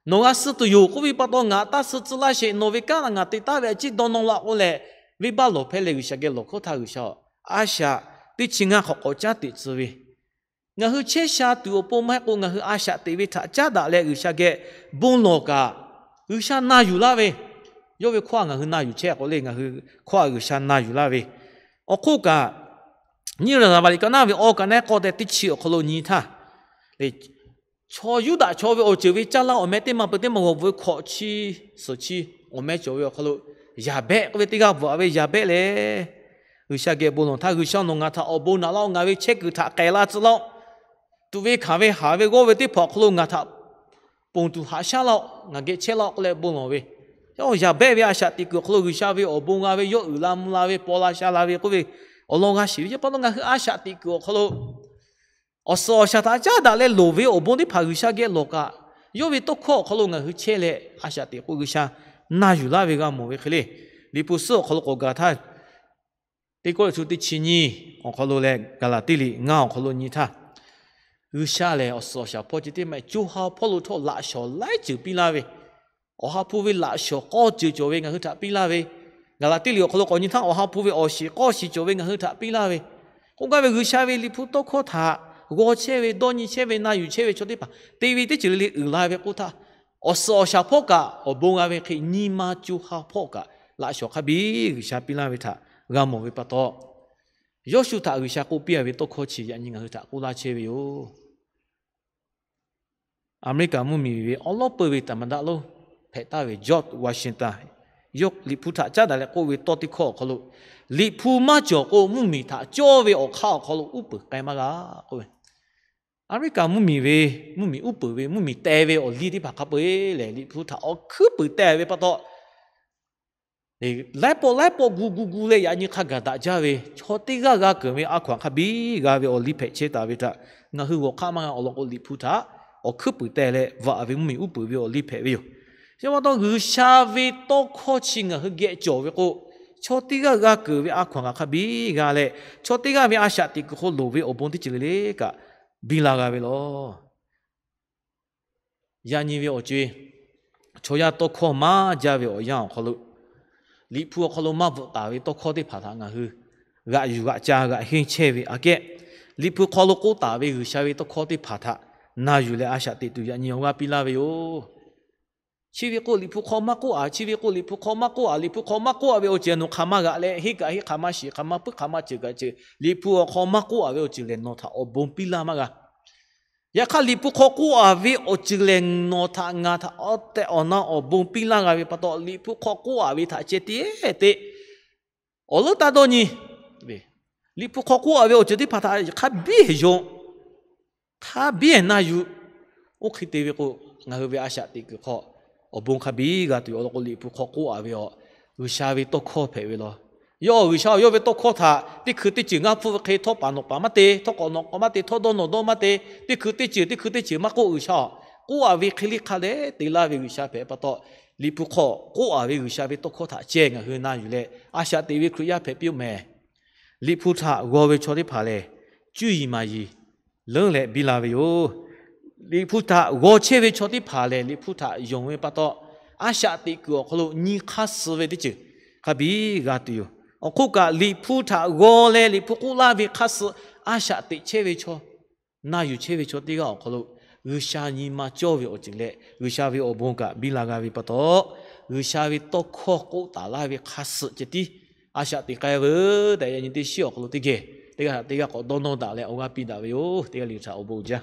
nawˬ g'a suh tuˬ yoˬ k'oˆ ve pa taw, ngaˬ taˇ suh tcuh laˇ sheˍ. Nawˬ ve kanˉ htaꞈ ngaˬ te taˉ ve a ciˉ dawˇ nawˇ laˇ k'oˆ leh, venˇbaˆ lawˬ hpehˇ leh G'uiˬsha geh lawˬ hkawˇ htaˇ, G'uiˬsha a shaꞈ teˇ chi ngaˇ hk'awꞈ k'awꞈ caˉ teꞈ tcuh ve, ngaˬ hui chehˇ sha tuˬ awˬ pon maˇ heˆ k'o, ngaˬ hui a shaꞈ teꞈ ve htaꞈ caˉ daꞈ leh G'uiˬsha geh bon lawˬ kaꞈ, G'uiˬsha na yuˬ laˇ ve, yawˇ ve hkawˇ htaꞈ ngaˬ hui na yuˬ chehˇ k'o le, ngaˬ hui hkawˇ htaꞈ G'uiˬsha na yuˬ laˇ ve. Awˬ hk'oˆ kaꞈ, nyiˇ Raˍzaˍvaˍ liꞈ ka naˉ ve awˬ ka naˉ k'awˇ tehꞈ teˇ chi awˬ hk'aw lo nyi htaˇ, chaw Yuˇdaꞈ chaw ve awˬ ceuˬ ve caˇ lanˇ awˬ meh teˇ maˇ peuˬ teˇ maˇ g'awˬ bvuhꞈ ve hkawꞈ chi suhˍ chi awˬ meh cawˬ ve awˬ hk'aw lo, Yaˍbehˆ k'oˆ ve teˇ g'aˇ bvuhꞈ ve Yaˍbehˆ lehˬ, G'uiˬsha geh bon lawˬ htaˇ, G'uiˬsha nawˬ ngaˬ htaꞈ awˬ bon naꞈ laˇ-oˆ. Ngaˬ ve chehˇ kuiˬ htaꞈ k'ehˬ la tcuh laˇ-oˆ. Tuꞈ ve hkanˍ ve haˍ ve g'awˇ ve teˇ hpaˍ awˬ hk'aw lo ngaˬ htaꞈ ponˬ tuˬ haꞈ shaˉ laˇ-oˆ. Ngaˬ geh chehˇ laˇ-oˆ k'oˆ leh bon lawˬ ve, Yaˍbehˆ ve a shaꞈ teꞈ kuiˬ awˬ hk'aw lo G'uiˬsha ve awˬ bon g'a ve, yawˇ uiˍ la mvuh la ve, paw la sha la ve k'oˆ ve, awˬ lawn g'a shiˍ ve. Chi pa taw ngaˬ hui a shaꞈ teꞈ kuiˬ awˬ hk'aw lo awˬ suhˍ awˬ shaˍ htaꞈ caˉ daꞈ leh loˍ ve awˬ bon teˇ hpaˍ G'uiˬsha geh lawˬ kaꞈ, yawˇ ve tawˇ hkawˇ awˬ hk'aw lo ngaˬ hui chehˇ leh a shaꞈ teꞈ k'o G'uiˬsha na yuˬ laˇ ve g'a mawˬ ve hk'e le. Liꞈ hpu suhˉ awˬ hk'aw lo k'awꞈ gaˬ htaˇ, teˇ kawˆ liꞈ htu teˇ chi nyiˇ awˬ hk'aw lo leh Gaˍlaˍtiˆ liꞈ ngaˇ awˬ hk'aw lo nyi htaˇ, G'uiˬsha lehˬ awˬ suhˍ awˬ shaˍ hpawˇ ceh tiˉ maˇ heˆ, co ha hpawˇ lo htawˇ laꞈ shawnˍ laiˉ ceuˬ piˇ laˇ ve, Awˬ ha hpu ve laꞈ shawnˍ k'awˇ ceuˬ cawˬ ve ngaˬ hui htaꞈ piˇ laˇ ve, Gaˍlaˍtiˆ liꞈ awˬ hk'aw lo k'awꞈ nyi htaˇ, Awˬ ha hpu ve awˬ shiˍ k'awˇ shiˍ cawˬ ve ngaˬ hui htaꞈ piˇ laˇ ve, k'oˆ gaˇ ve G'uiˬsha ve Liꞈ hpu tawˇ hkawˇ htaꞈ g'aw chehˇ ve, dawˇ nyi chehˇ ve, na yuˬ chehˇ ve chaw teˇ hpaˍ te ve teˇ ceuˬ le le uiˍ la ve k'oˆ htaˇ, awˬ suhˍ awˬ shaˍ hpawˇ kaꞈ awˬ bon g'a ve hk'e, nyi ma co ha hpawˇ kaꞈ laꞈ shawnˍ hk'a biˇ G'uiˬsha piˇ laˇ ve htaꞈ g'a mawˬ ve pa taw, Yawˇshuˆ htaꞈ G'uiˬsha k'oˆ piˇ a ve tawˇ hkawˇ chi yaꞈ nyi ngaˬ hui htaꞈ k'oˆ laˇ chehˇ ve yoˬ. Aˍmeˍriˆkaˍ mvuhˇmiˬ ve awˉ lawˉ peuˬ ve သမ္မတ lonˉ hpehꞈ taˍ ve George Washington yawˇ Liꞈ hpu htaꞈ caˉ daꞈ leh k'oˆ ve tawˇ teˇ hkawˇ awˬ hk'aw lo, Liꞈ hpu maˇ cawˬ k'o mvuhˇmiˬ htaꞈ cawˇ ve awˬ hk'aˇ awˬ hk'aw lo uˉ peunˍ k'ai maˇ g'a k'oˆ ve, Aˍmeˍriˆkaˍ mvuhˇmiˬ ve mvuhˇmiˬ uˉ peunˍ ve mvuhˇmiˬ teh ve awˬ liˇ teˇ hpaˍ hk'a peu-eˬ lehˬ, Liꞈ hpu htaꞈ awˬ hkuiˉ puiˍ teh ve pa taw, laiˉ pawˆ laiˉ pawˆ gu gu gu leh yaꞈ nyi hk'a gaˬ daꞈ jaˇ ve chaw teˇ g'aˇ g'a keunˍ ve a hkaw-anˬ hk'a biˇ g'a ve awˬ liˇ hpehꞈ chehˇ taˍ ve htaꞈ ngaˬ hui g'awˬ hk'aˆ maˇ g'a. Awˬ lawn k'o, Liꞈ hpu htaꞈ awˬ hkuiˉ puiˍ teh leh vaꞈ ve mvuhˇmiˬ uˉ peunˍ ve awˬ liˇ hpehꞈ ve yoˬ. Chi pa taw G'uiˬsha ve tawˇ hkawˇ chi ngaˬ hui geh cawˬ ve k'o, chaw teˇ g'aˇ g'a keunˍ ve a hkaw-anˬ kaꞈ hk'a biˇ g'a leh, chaw teˇ g'aˇ ve a shaꞈ teꞈ kuiˬ hk'aw loˍ ve awˬ bon teˇ ceuˬ le le kaꞈ biˇ la g'a ve lawˬ. Yaꞈ nyi ve awˬ co-e, chaw yaˇ tawˇ hkawˇ maˇ jaˇ ve awˬ yanˇ awˬ hk'aw lo, Liꞈ hpu awˬ hk'aw lo maˇ bvuhꞈ taˍ ve tawˇ hkawˇ teˇ hpaˍ htaꞈ ngaˬ hui g'aꞈ yuˬ g'aꞈ ca g'aꞈ henˇ chehˇ ve aꞈ kehˉ, Liꞈ hpu hk'aw lo k'oˆ taˍ ve G'uiˬsha ve tawˇ hkawˇ teˇ hpaˍ htaꞈ na yuˬ leh a shaꞈ teꞈ tuˬ yaꞈ nyi awˬ g'aˇ piˇ laˇ ve yoˬ. Chi ve k'o Liꞈ hpu hk'aw maˇ k'oˆ a, chi ve k'o Liꞈ hpu hk'aw maˇ k'oˆ a, Liꞈ hpu hk'aw maˇ k'oˆ a ve awˬ ceuˬ nawˬ hk'aˬ ma g'aꞈ leh henˇ kaꞈ henˇ, hk'aˬ ma shiˍ, hk'aˬ ma puiˉ, hk'aˬ ma ceuˬ kaꞈ ceuˬ, Liꞈ hpu awˬ hk'aw maˇ k'oˆ a ve awˬ ceuˬ lehˬ nawˬ htaꞈ awˬ bon piˇ laˇ maˇ g'a. Yaꞈ hk'aˇ Liꞈ hpu hk'aw k'oˆ a ve awˬ ceuˬ lehˬ nawˬ htaꞈ ngaˬ htaꞈ awˬ tehˬ awˬ na awˬ bon piˇ laˇ g'a ve pa taw, Liꞈ hpu hk'aw k'oˆ a ve htaꞈ ceh tiˉ te awˬ leuˉ taˇ dawˇ nyi. Liꞈ hpu hk'aw k'oˆ a ve awˬ ceuˬ teˇ hpaˍ htaꞈ hk'a biˇ yonˍ, hk'a biˇ na yuˬ. Oˇ hk'e te ve k'o, ngaˬ hui ve a shaꞈ teꞈ kuiˬ hk'aw awˬ bon hk'a biˇ g'a tuˬ yoˬ. Awˬ lawn k'o Liꞈ hpu hk'aw k'oˆ a ve awˬ G'uiˬsha ve tawˇ hkawˇ hpehꞈ ve lawˬ. Yawˇ G'uiˬsha yawˇ ve tawˇ hkawˇ htaꞈ teˇ hkui teˇ ceuˬ ngaˇ hpfuhˆ ve hk'e htawˇ paˍ nawˬ paˍ maˇ te, htawˇ k'awꞈ nawˬ k'awꞈ maˇ te, htawˇ dawˇ nawˬ dawˇ maˇ te, teˇ hkui teˇ ceuˬ teˇ hkui teˇ ceuˬ maˇ k'oˆ G'uiˬsha-oˬ, k'oˆ a ve hk'e le hk'a dehꞈ te laˇ ve G'uiˬsha hpehꞈ pa taw, Liꞈ hpu hk'aw k'oˆ a ve G'uiˬsha ve tawˇ hkawˇ htaꞈ ceh ngaˬ hui na yuˬ leh a shaꞈ teꞈ ve Hkriꞈ yaˇ hpehꞈ piˇ-oˆ mehˍ. Liꞈ hpu htaꞈ g'aw ve chaw teˇ hpaˍ lehˬ, cuˇ yiˍ maˍ yiˍ leuˉ leh biˇ la ve yoˬ. Liꞈ hpu htaꞈ g'aw chehˇ ve chaw teˇ hpaˍ lehˬ, Liꞈ hpu htaꞈ yonˍ ve pa taw, a shaꞈ teꞈ kuiˬ awˬ hk'aw lo nyi hk'aˇ suh ve teˇ ceuˬ hk'a biˇ g'a tuˬ yoˬ. Awˬ hk'oˆ kaꞈ, Liꞈ hpu htaꞈ g'aw leh Liꞈ hpu k'oˆ laˇ ve hk'aˇ suh a shaꞈ teꞈ chehˇ ve chaw, na yuˬ chehˇ ve chaw teˇ g'aˇ awˬ hk'aw lo G'uiˬsha nyi ma cawˇ ve awˬ ceuˬ leh G'uiˬsha ve awˬ bon kaꞈ biˇ la g'a ve pa taw, G'uiˬsha ve tawˇ hkawˇ k'oˆ taˍ laˇ ve hk'aˇ suh ceh tiˉ a shaꞈ teꞈ k'ai veuˬ tehꞈ, yaꞈ nyi teˇ shiˉ awˬ hk'aw lo teˇ geh teˇ g'aˇ htaꞈ teˇ g'aˇ k'awꞈ dawˇ nawˇ daꞈ leh awˬ g'aˇ piˇ daꞈ ve yoˬ. Teˇ g'aˇ le htaꞈ awˬ bon uiˍ jaˇ.